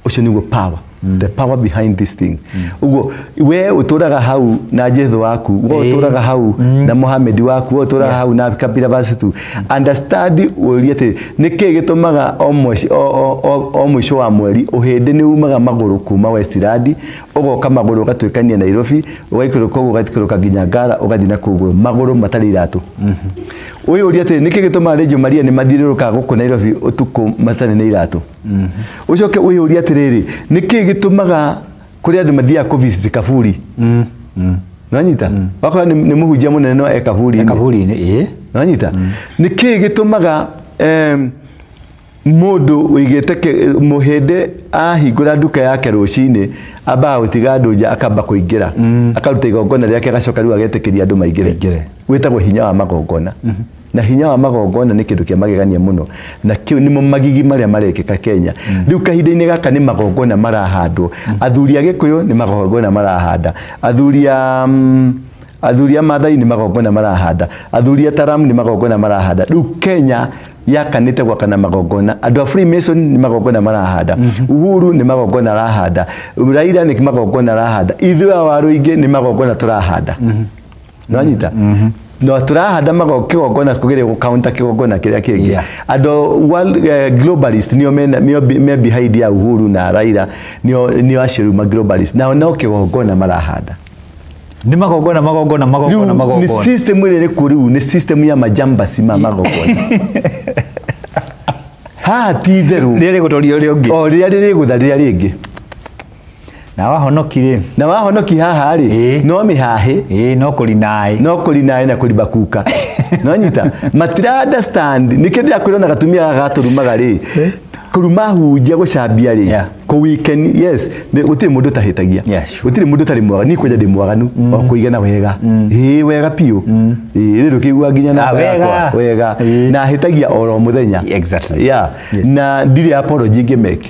Ũcio nĩguo power. The power behind this thing. Ũguo we ũtũraga hau na Jesũ waku, we ũtũraga hau na Muhammad waku, we ũtũraga hau na Kapila Vastu. Understand ũrie atĩ nĩkĩ gĩtũmaga o mũico wa mweri ũhĩndĩ nĩ umaga magũrũ kuma Westland ũgoka magũrũ ũgatuĩkania Nairobi ũgaikũrũka ũguo ũgaikũrũka nginya Ngara ũgathiĩ na kũu magũrũ matarĩ iratũ. Ũyũ ũrie atĩ nĩkĩ gĩtũmaga Reggio Maria nĩ mathiũrũrũkaga gũkũ Nairobi ũtukũ matarĩ na iratũ. Ũcoke ũyũ ũrie atĩrĩrĩ nĩkĩ gĩtũmaga kũrĩ andũ mathiaga kũ visit kaburi. Nĩwanyita? Wakora nĩ mũhunjia mũnene no e kaburi-inĩ. Kaburi-inĩ, ĩĩ. Nĩwanyita? Nĩkĩ gĩtũmaga mũndũ ũigĩte mũhĩndĩ ahingũra nduka yake rũcinĩ ambaga gũtiga andũ nja akamba kũingĩra akaruta igongona rĩake agacoka rĩu agetĩkĩria andũ maingĩre. Wĩtagwo hinya wa magongona. Na hinya wa magongona nĩ kĩndũ kĩa magegania mũno na kĩu nĩmo magigi marĩa marekĩka Kenya. Rĩu kahinda-inĩ gaka nĩ magongona marahandwo. Athuri a Gĩkũyũ nĩ magongona marahanda. Athuri a Maathai nĩ magongona marahanda. Athuri a Taram nĩ magongona marahanda. Rĩu Kenya yakanĩte gwakana magongona. Andũ a Freemason nĩ magongona marahanda. Uhuru nĩ magongona arahanda. Raila nĩ magongona arahanda. Ithuĩ a Waruingi nĩ magongona tũrahanda. Nĩwanyita? No tũrahanda kĩgongona kũgeria gũkaunta kĩgongona kĩrĩa kĩngĩ. Andũ globalist nĩo me behind ya Uhuru na Raila nĩo acio rĩu ma globalist nao no kĩgongona marahanda. Nĩ magongona magongona magongona magongona. Nĩ system ĩrĩa ĩrĩ rĩu nĩ system ya majambasi ma magongona. Haha ti itherũ. Rĩrĩa rĩgũtoria ũrĩa ũngĩ. O rĩrĩa rĩgũtha rĩrĩa rĩngĩ. Na wahonoki rĩ. Na wahonoki haha rĩ no mĩhahĩ. Ĩĩ no kũrinaĩ. No kũrinaĩ na kũribakuka. Nĩwanyita? Matira understand nĩkĩo ndĩrakwĩra ona gatumia gaka gatũrumaga rĩ. Kũruma hunjia gũcambia rĩ. Kũ weekend yes gũtirĩ mũndũ ũtahĩtagia. Gũtirĩ mũndũ ũtarĩ mwaganu. Niĩ kwanja ndĩ mwaganu o kũigana wega. Ĩĩ wega biũ. Ĩĩ rĩu kĩigua nginya namba yakwa wega. Na hĩtagia oro mũthenya. Exactly. Yeah. Na ndirĩ apology ngĩmeke.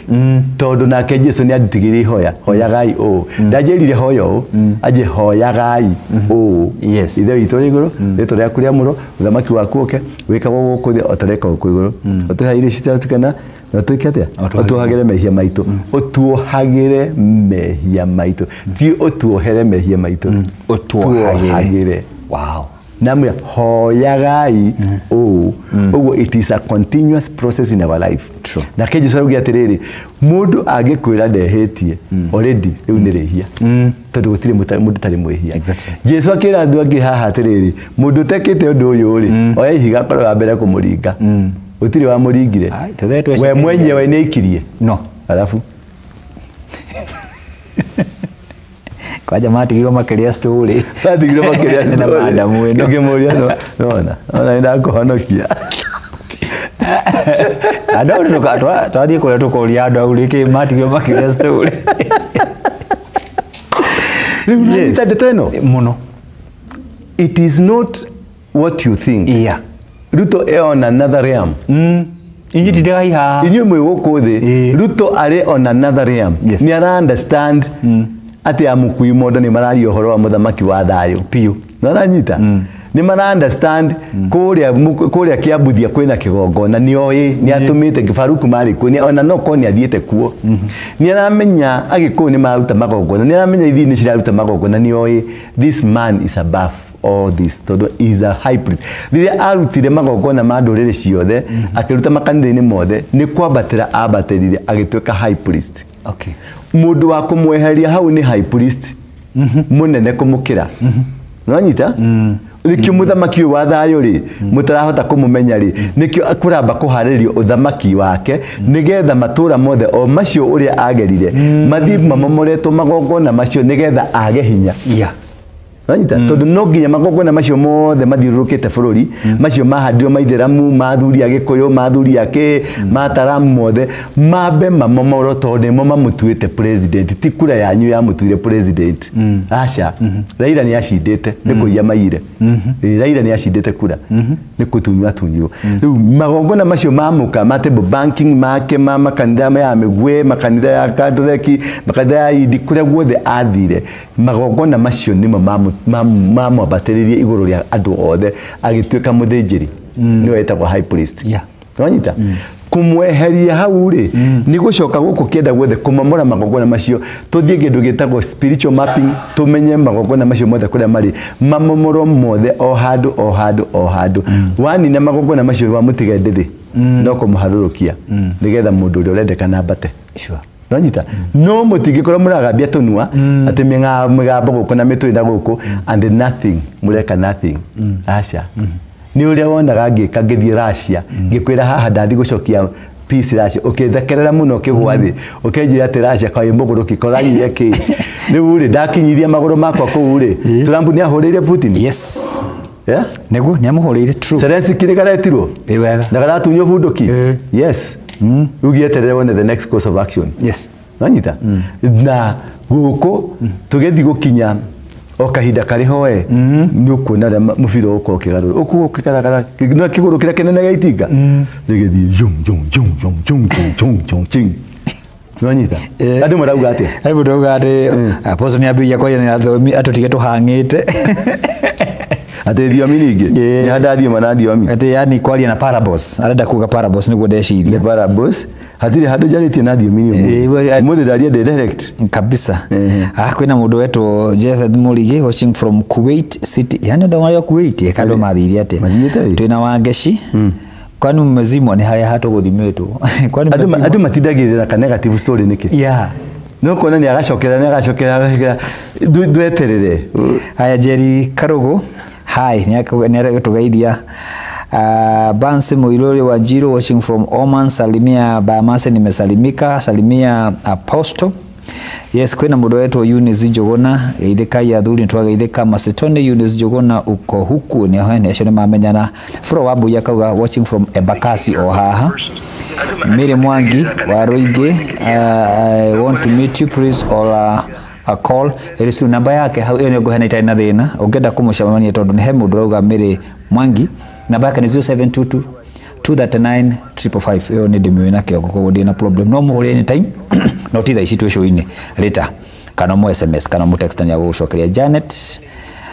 Tondũ nake Jesũ nĩ anditigĩire ihoya. Hoyagai ũũ. Ndanjĩrire hoya ũũ. Anjĩ hoyagai ũũ. Ithe witũ ũrĩ igũrũ, rĩĩtwa rĩaku rĩamũrwo, ũthamaki waku ũke, wĩkagwo gũkũ thĩ o ta ũrĩa wĩkagwo kũu igũrũ. Ũtũhe irio citũ tũkena na ũtwĩke atĩa? Ũtuohagĩre mehia maitũ. Ũtuohagĩre mehia maitũ. Ti ũtuohere mehia maitũ. Ũtuohagĩre. Wow. Namwe hoyagai ũũ. Ũguo it is a continuous process in our life. True. Nake Jesũ arauga atĩrĩrĩ, mũndũ angĩkwĩra ndehĩtie already rĩu nĩ rĩhia. Tondũ gũtirĩ mũndũ ũtarĩ mwĩhia. Exactly. Jesũ akĩra andũ angĩ haha atĩrĩrĩ, mũndũ ũtekĩte ũndũ ũyũ rĩ, oya ihiga akorwo wa mbere kũmũringa. Gũtirĩ wamũringire. We mwenyewe nĩ aikirie. No. Alafu kwanja matigirwo makĩrĩa story. Matigirwo makĩrĩa story. Na madamu ĩno. Ngĩmũria no nona. Ona ndakũhonokia. Andũ twathiĩ kũrĩa tũkoria andũ au rĩkĩ matigirwo makĩrĩa story. Rĩu nĩta ndeto ĩno mũno. It is not what you think. Yeah. Ruto e on another realm. Inyuĩ tindagai haha. Inyuĩ mwĩ gũkũ thĩ. Ruto arĩ on another realm. Yes. Nĩ ara understand atĩ amũkui mondo nĩ mararia ũhoro wa mũthamaki wa thayũ. Piũ. Nĩ aranyita. Nĩ mara understand kũrĩa kũrĩa Kĩambuthia kwĩna kĩgongona, nĩ oĩ nĩ atũmĩte Faruku marĩ kuo, ona no korwo nĩ athiĩte kuo. Nĩ aramenya Agĩkũyũ nĩ mararuta magongona, nĩ aramenya ithii nĩ ciraruta magongona, nĩ oĩ this man is above all this tondũ he is a high priest. Rĩrĩa arutire magongona ma ndũrĩrĩ ciothe, akĩruta makanitha-inĩ mothe, nĩ kwambatĩra ambatĩrire agĩtuĩka high priest. Mũndũ wa kũmweheria hau nĩ high priest mũnene kũmũkĩra. Nĩwanyita? Nĩkĩo mũthamaki ũyũ wa thayũ rĩ mũtarahota kũmũmenya rĩ, nĩkĩo kũramba kũharĩrio ũthamaki wake nĩgetha matũra mothe o macio ũrĩa agerire mathiĩ mamomoretwo magongona macio nĩgetha age hinya. Wanyita? Tondũ no nginya magongona macio mothe mathiũrũrũkĩte bũrũri, macio mahandirwo maithĩramu, mathuri a Gĩkũyũ, mathuri a kĩ, mataramu mothe mambe mamomorwo tondũ nĩmo mamũtuĩte president. Ti kura yanyu yamũtuire president. Aca. Raila nĩ acindĩte, nĩ kũiya maiyire. Raila nĩ acindĩte kura, nĩ kũtunywo atunyirwo. Rĩu magongona macio mamũka ma table banking make, ma makanitha ya mĩgwĩ, makanitha ya Katholeki, makanitha ya Indi, kũrĩa guothe athire, magongona macio nĩmo mamwambatĩrĩrie igũrũ rĩa andũ othe agĩtuĩka mũthĩnjĩri. Nĩwe etagwo high priest. Wanyita? Kũmweheria hau rĩ nĩ gũcoka gũkũ kĩenda guothe kũmomora magongona macio, tũthiĩ kĩndũ gĩtagwo spiritual mapping, tũmenye magongona macio mothe kũrĩa marĩ, mamomorwo mothe o handũ o handũ o handũ. Wanina magongona macio wamũtiga ndĩthĩ, no kũmũharũrũkia nĩgetha mũndũ ũrĩa ũrendekana ambate. Nonyita? No mũtingĩkorwo mũragambia tũnua atĩ mĩgambo gũkũ na mĩtwe na gũkũ and nothing, mũreka nothing. Aca. Nĩ ũrĩa wonaga ngĩka ngĩthiĩ Russia, ngĩkwĩra haha ndathiĩ gũcokia peace Russia, ũkĩthekerera mũno ũkĩgwa thĩ, ũkĩnjĩra atĩ Russia kaĩ mũgũrũki koranyire kĩ. Rĩu rĩ ndakinyirie magũrũ makwa kũu rĩ, Trump nĩ ahũrĩire Putin. Yes. Yeah? Nĩguo nĩ amũhũrĩire, true. Zelensky nĩ karetirwo. Ĩ wega. Na karatunywo bunduki. Yes. Rĩu gĩeterere wone the next course of action. Yes. Nanyita? Na gũkũ tũgĩthiĩ gũkinya o kahinda karĩ hoe nĩ ũkuona ũrĩa mũbira ũgũkorwo ũkĩgarũra ũkuo ũkĩgaragara no kĩgũrũ kĩrĩa kĩnene gĩa itinga gĩgĩthiĩ jum jum jum jum jum jum jum jum jum. Nanyita? Andũ marauga atĩa? He mũndũ auga atĩ Apostle nĩ ambĩrĩria kwaria na thiomi atũtige tũhang'ĩte. Atĩ thiomi ningĩ? Nĩ handa thioma na thiomi. Atĩ yani kwaria na parables, arenda kuga parables nĩguo ndeciria. Nĩ parables. Hatirĩ handũ njarĩtie na thiomi nĩ ũmũthĩ. Ũmũthĩ ndaria ndĩ direct. Kabisa. Kwĩna mũndũ wetwo Jetheth Mũrigi watching from Kuwait City. Yani andũ marĩ o Kuwait, eka andũ mathire atĩa? Mathiĩte ĩ? Twĩna Wangeci. Kwani mmezimwa nĩ harĩa hatũgũthimĩtwo. Kwani mmezimwa? Andũ matindagĩrĩra ka negative story nĩkĩ? No kuona nĩ agacokera, nĩ agacokera, agacokera. Ndweterere. Haya, Jerry Karugu. Hi, nĩ aragũtũgeithia. Bansi Muiruri wa Jiro watching from Oman, salimia Bamase, nimesalimika, salimia Apostle. Yes, kwina mũndũ wetwo Eunice Njuguna, geithĩkai athuri nĩtwageithĩka. Macetoni Eunice Njuguna uko huku, nĩ aho acio nĩ mamenyana. Fro wa Mbuya akauga watching from Embakasi o haha. Mary Mwangi wa Ruige, I want to meet you please or a call. Ĩrĩ tu namba yake hau, ĩyo nĩ ngũheana itarĩ na thĩna. Ũngĩenda kũmũcemania tondũ nĩ he mũndũ ũrauga Mary Mwangi, namba yake nĩ 0722 239 555. Ĩyo nĩ ndĩmĩũĩ na kĩongo, koguo ndĩ na problem. No mũhũrĩre anytime, no ti thaa ici twĩ show-inĩ later, kana mũ SMS kana mũ text nĩ agũgũcokeria. Janet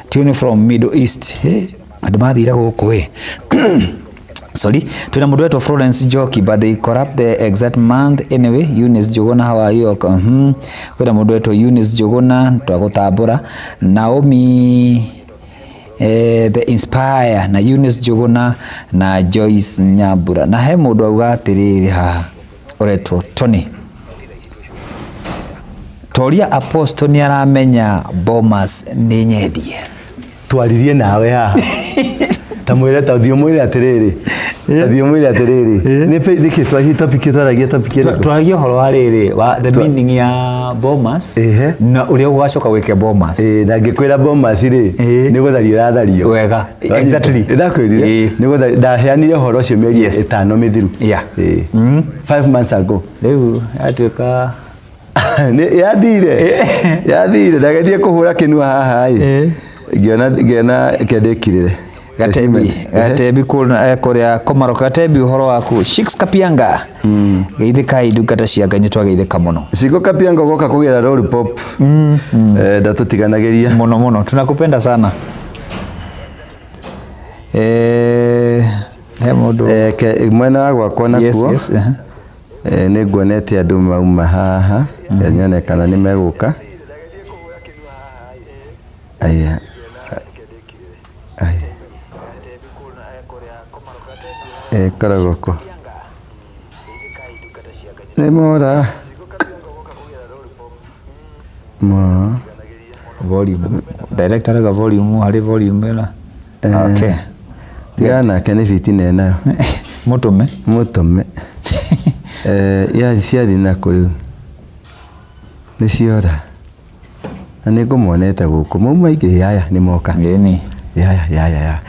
tune from Middle East. Hey, andũ mathire gũkũ ĩ. Sorry, tuna mũndũ wetwo Florence Njoki, but they corrupt the exact month anyway. Eunice Njuguna, how are you? Kwĩna mũndũ wetwo Eunice Njuguna, twagũtambũra. Naomi the Inspire na Eunice Njuguna na Joyce Nyambura. Na he mũndũ auga atĩrĩrĩ haha ũretwo Tony. Toria Apostle nĩ aramenya Bomas nĩ nyendie. Twaririe nawe haha. Ta mwĩre, ta thiĩ ũmwĩre atĩrĩrĩ. Ta thiĩ ũmwĩre atĩrĩrĩ. Nĩ nĩkĩ twahi topic twaragia topic ĩrĩkũ? Twaragia ũhoro wa rĩrĩ, wa the meaning ya Bomas na ũrĩa ũgacoka gwĩke Bomas. Na ngĩkwĩra Bomas rĩ, nĩ gũthario ũrathario. Wega. Twaria. Exactly. Ndakwĩrire, nĩ gũthario, ndaheanire ũhoro ũcio mĩeri 5 mĩthiru. 5 months ago. Rĩu yatuĩka Nĩ yathire. Yathire, ndagerie kũhũra kĩnua haha ĩ. Ngĩona, ngĩona kĩndĩkirĩre. Gatebi Gatebi kuria Komarok. Gatebi uhoro waku Shix Kapianga geithĩkai ndungata cia Ngai nĩtwageithĩka mũno. Cigo Kapianga goka kugera lollipop ndatũtiganagĩria mũno mũno, tunakupenda sana. He mũndũ mwena wa gwakwa nakuo. Yes, yes. Nĩ nguonete andũ mauma haha nyone kana nĩ megũka. Aya. Aya. Koragwo kũ? Nĩ mora. Mo. Volume. Director arauga volume harĩ volume ĩna. Okay. Tiga nake nĩ fitina ĩnayo. Mũtũme. Mũtũme. Ya ciathiĩ nakũ rĩu? Nĩ ciora. Na nĩ ngũmonete gũkũ. Mauma aingĩ yaya nĩ moka. Ĩni. Ya.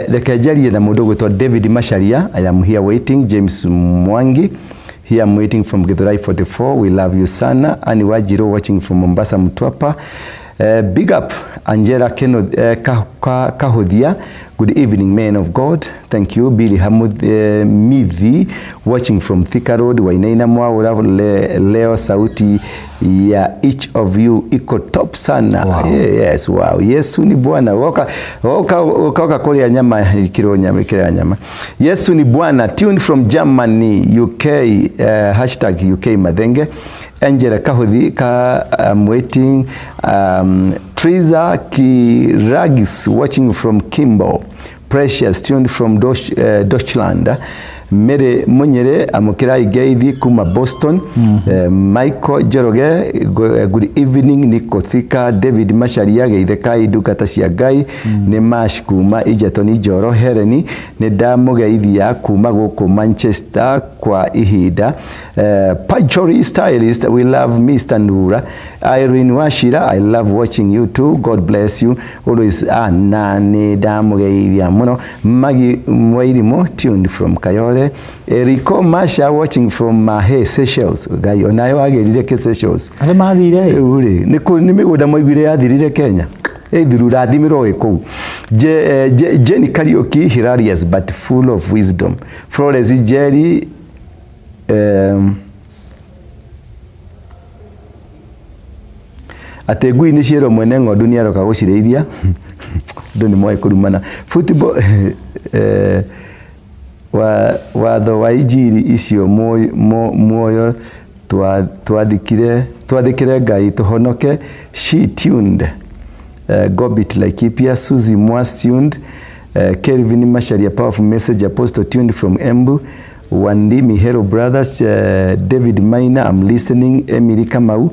Reke njarie na mũndũ ũgwĩtwo David Macharia. I am here waiting. James Mwangi. Here I'm waiting from Githurai 44. We love you sana. Annie Wajiro watching from Mombasa Mtwapa. Big up Angela Kahuthia. Good evening, men of God. Thank you. Billy Hamud Mithi watching from Thika Road. Wainaina Mwaura leo sauti ya each of you iko top sana. Wow. Yes, wow. Yesu ni Bwana. Woka woka woka kuria nyama ikiro nyama ikira nyama. Yesu ni Bwana. Tuned from Germany, UK, hashtag UK Mathenge. Angela Kahuthi ka I'm waiting. Triza Kiragis watching from Kimbo. Precious tuned from Deutschland. Mere Munyere amukira igeithi kuma Boston. Michael Njoroge good evening. Niko Thika. David Macharia geitheka ndungata cia Ngai. Nĩ Mash kuma Egerton Njoro. Hereni nĩ ndamũgeithia kuma gũkũ Manchester kwa ihinda. Pajori Stylist, we love Mr. Ndura. Irene Washira, I love watching you too. God bless you always. Na nĩ ndamũgeithia mũno. Maggie Mwairimo tuned from Kayole. Eriko Masha watching from Mahe, Seychelles. Ngai onayo agĩrire ke Seychelles. Andũ mathire rĩu rĩ nĩ mĩgũnda mwaiguire yathirire Kenya. Ĩthuru rathimirwo wĩ kũu. Jenny Kariuki, hilarious but full of wisdom. Flores Jerry, atĩ ngui nĩ ciĩrwo mwene ng'ondu nĩ aroka gũcirĩithia. Andũ nĩ moĩ kũrumana. Football watho wa injiri icio muoyo twathikire Ngai tũhonoke. She tuned. Gobit Laikipia. Suzy Mwas tuned. Kelvin Macharia, powerful message. Apostle tuned from Embu. Wandimi Hero Brothers. David Maina, I'm listening. Emily Kamau.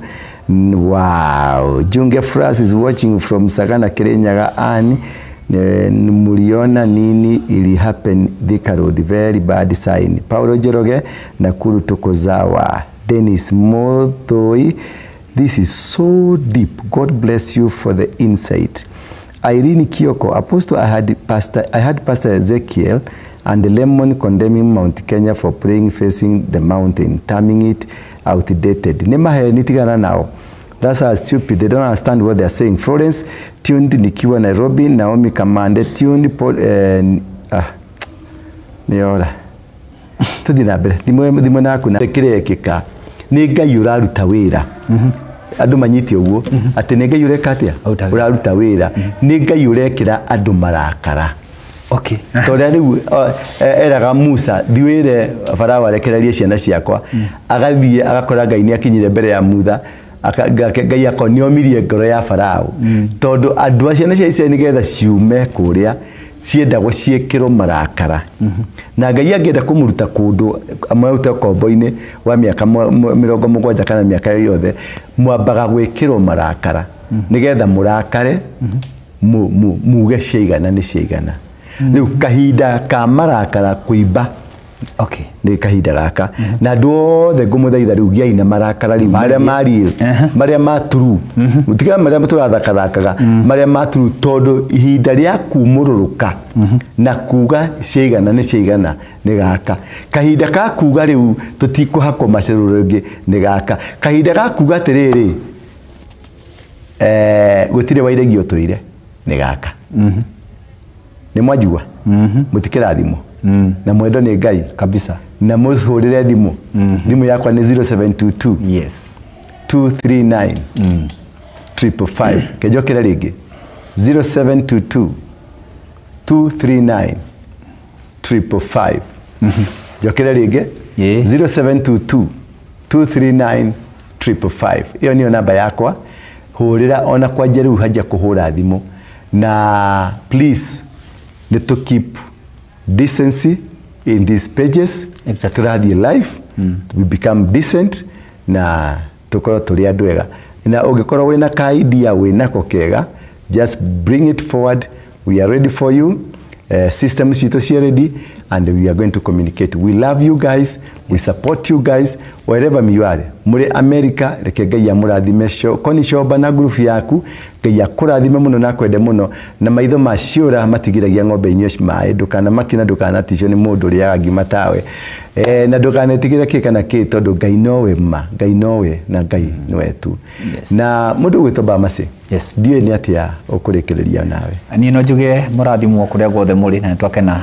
Wow. Junge Fras is watching from Sagana Kirinyaga. Ann Muriona nini ili happen Thika Road, very bad sign. Paulo Njoroge Nakuru Tokozawa. Dennis Mothoi, this is so deep. God bless you for the insight. Irene Kioko, Apostle, I had Pastor Ezekiel and the Lemon condemning Mount Kenya for praying facing the mountain, terming it outdated. Nemahe nitigana now. That's how stupid. They don't understand what they are saying. Florence tuned nikiwa Nairobi. Naomi Kamande tuned Paul niora. Tuthi na mbere. Thimũ naku na kirekika. Nĩ Ngai ũraruta wĩra. Andũ manyite ũguo atĩ nĩ Ngai ũreka atĩa? Ũraruta wĩra. Nĩ Ngai ũrekĩra andũ marakara. Okay. Tondũ rĩu eraga Musa thiĩ wĩre Farao arekererie ciana ciakwa. Agathiĩ agakora Ngai nĩ akinyire mbere ya Mutha. Ngai akwa nĩomirie ngoro ya Farao. Tondũ andũ a ciana cia Isiraeli nĩgetha ciume kũrĩa ciendagwo ciĩkĩrwo marakara. Na Ngai angĩenda kũmũruta kũndũ amũrute ũkombo-inĩ wa mĩaka 70 kana mĩaka yothe, mwambaga gwĩkĩrwo marakara nĩgetha mũrakare muge ciaigana nĩ ciaigana. Rĩu kahinda ka marakara kũimba. Okay. Nĩ kahinda gaka. Na andũ othe ngũmũthaitha rĩu gĩai na marakara rĩu marĩa ma real, marĩa ma true. Mũtiga marĩa tũrathakathakaga, marĩa ma true, tondũ ihinda rĩa kumũrũrũka na kuga ciaigana nĩ ciaigana nĩ gaka. Kahinda ka kuga rĩu tũtikũhakwo macerũrũ rĩngĩ nĩ gaka. Kahinda ga kuga atĩrĩrĩ, gũtirĩ wairegi ũtũire nĩ gaka. Nĩ mwanjigua mũtikĩrathimwo na mwendo nĩ Ngai kabisa na mũhũrĩre thimũ. Thimũ yakwa nĩ 0722 yes 239 555. Kenjokere rĩngĩ 0722 239 555. Njokere rĩngĩ 0722 239 555. Ĩyo nĩyo namba yakwa, hũrĩra ona kwanja rĩu hanja kũhũra thimũ. Na please nĩ to keep decency in these pages. Exactly. Tũrathiĩ live, we become decent na tũkorwo tũrĩ andũ ega. Na ũngĩkorwo wĩna ka idea wĩnako kega, just bring it forward, we are ready for you. Systems citũ ciĩ ready and we are going to communicate. We love you guys, we support you guys wherever you are. Mũrĩ America, reke Ngai amũrathime. Koni Coba na group yaku, Ngai akũrathime mũno na akwende mũno, na maitho ma ciũra matigiragia ng'ombe inyue maĩ. Ndũkanamaki na ndũkanaticwo nĩ mũndũ ũrĩaga ngima tawe, na ndũkanetigĩre kĩ kana kĩ, tondũ Ngai nowe ma, Ngai nowe na Ngai nĩwe tu. Yes. Na mũndũ ũgwĩtwo Bamasi, Yes. ndiũĩ nĩ atĩa ũkũrĩkĩrĩria nawe. Niĩ no njuge mũrathimwo kũrĩa guothe mũrĩ, na nĩtwakena.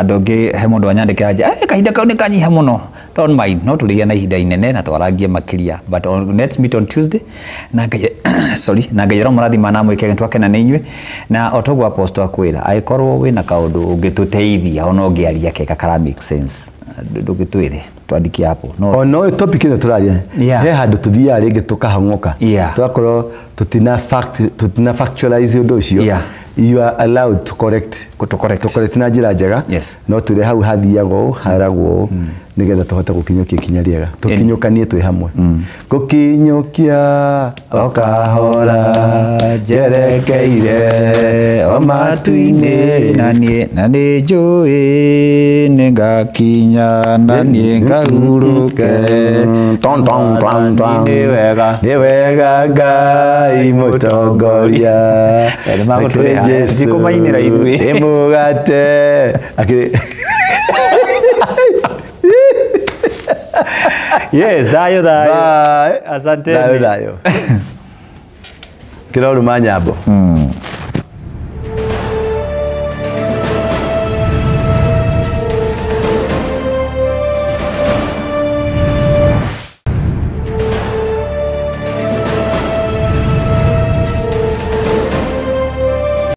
Andũ angĩ he mũndũ wanyandĩkĩra anja, kahinda kau nĩ kanyiha mũno. Don't mind, no tũrĩgĩa na ihinda inene na twarangie makĩria, but let's meet on Tuesday. Na Ngai sorry, na Ngai aromũrathima na amwĩkage. Twakena nĩ inyuĩ, na o toguo apostle akwĩra, angĩkorwo wĩna kaũndũ ũngĩtũteithia, ona ũngĩaria kega kara make sense, ndũgĩtwĩre twandike hapo no. Ona ũyũ topic ĩno tũraria, Yeah. he handũ tũthiaga rĩngĩ tũkahang'ũka, Yeah. tũgakorwo tũtina fact, tũtina factualize ũndũ ũcio. Yeah. You are allowed to correct. Gũtũ correct. To correct na njĩra njega. Yes. No twĩre hau hathiaga ũũ, haragwo ũũ, nĩgetha tũhote gũkinyũkia ikinya rĩega, tũkinyũkanie twĩ hamwe, gũkinyũkia o kahora njerekeire o matu-inĩ, na niĩ na nĩ njũĩ nĩ ngakinya na niĩ ngahurũke. Ton, ton, ton, ton. Nĩ wega. Nĩ wega Ngai mũtongoria. Nĩ magũtũrĩha. Reke Jesũ Tikũmainĩra ithuĩ. Nĩ mũgate. Yes, thayũ thayũ. Bye. Asanteni. Thayũ thayũ. Kĩroruma nyambo.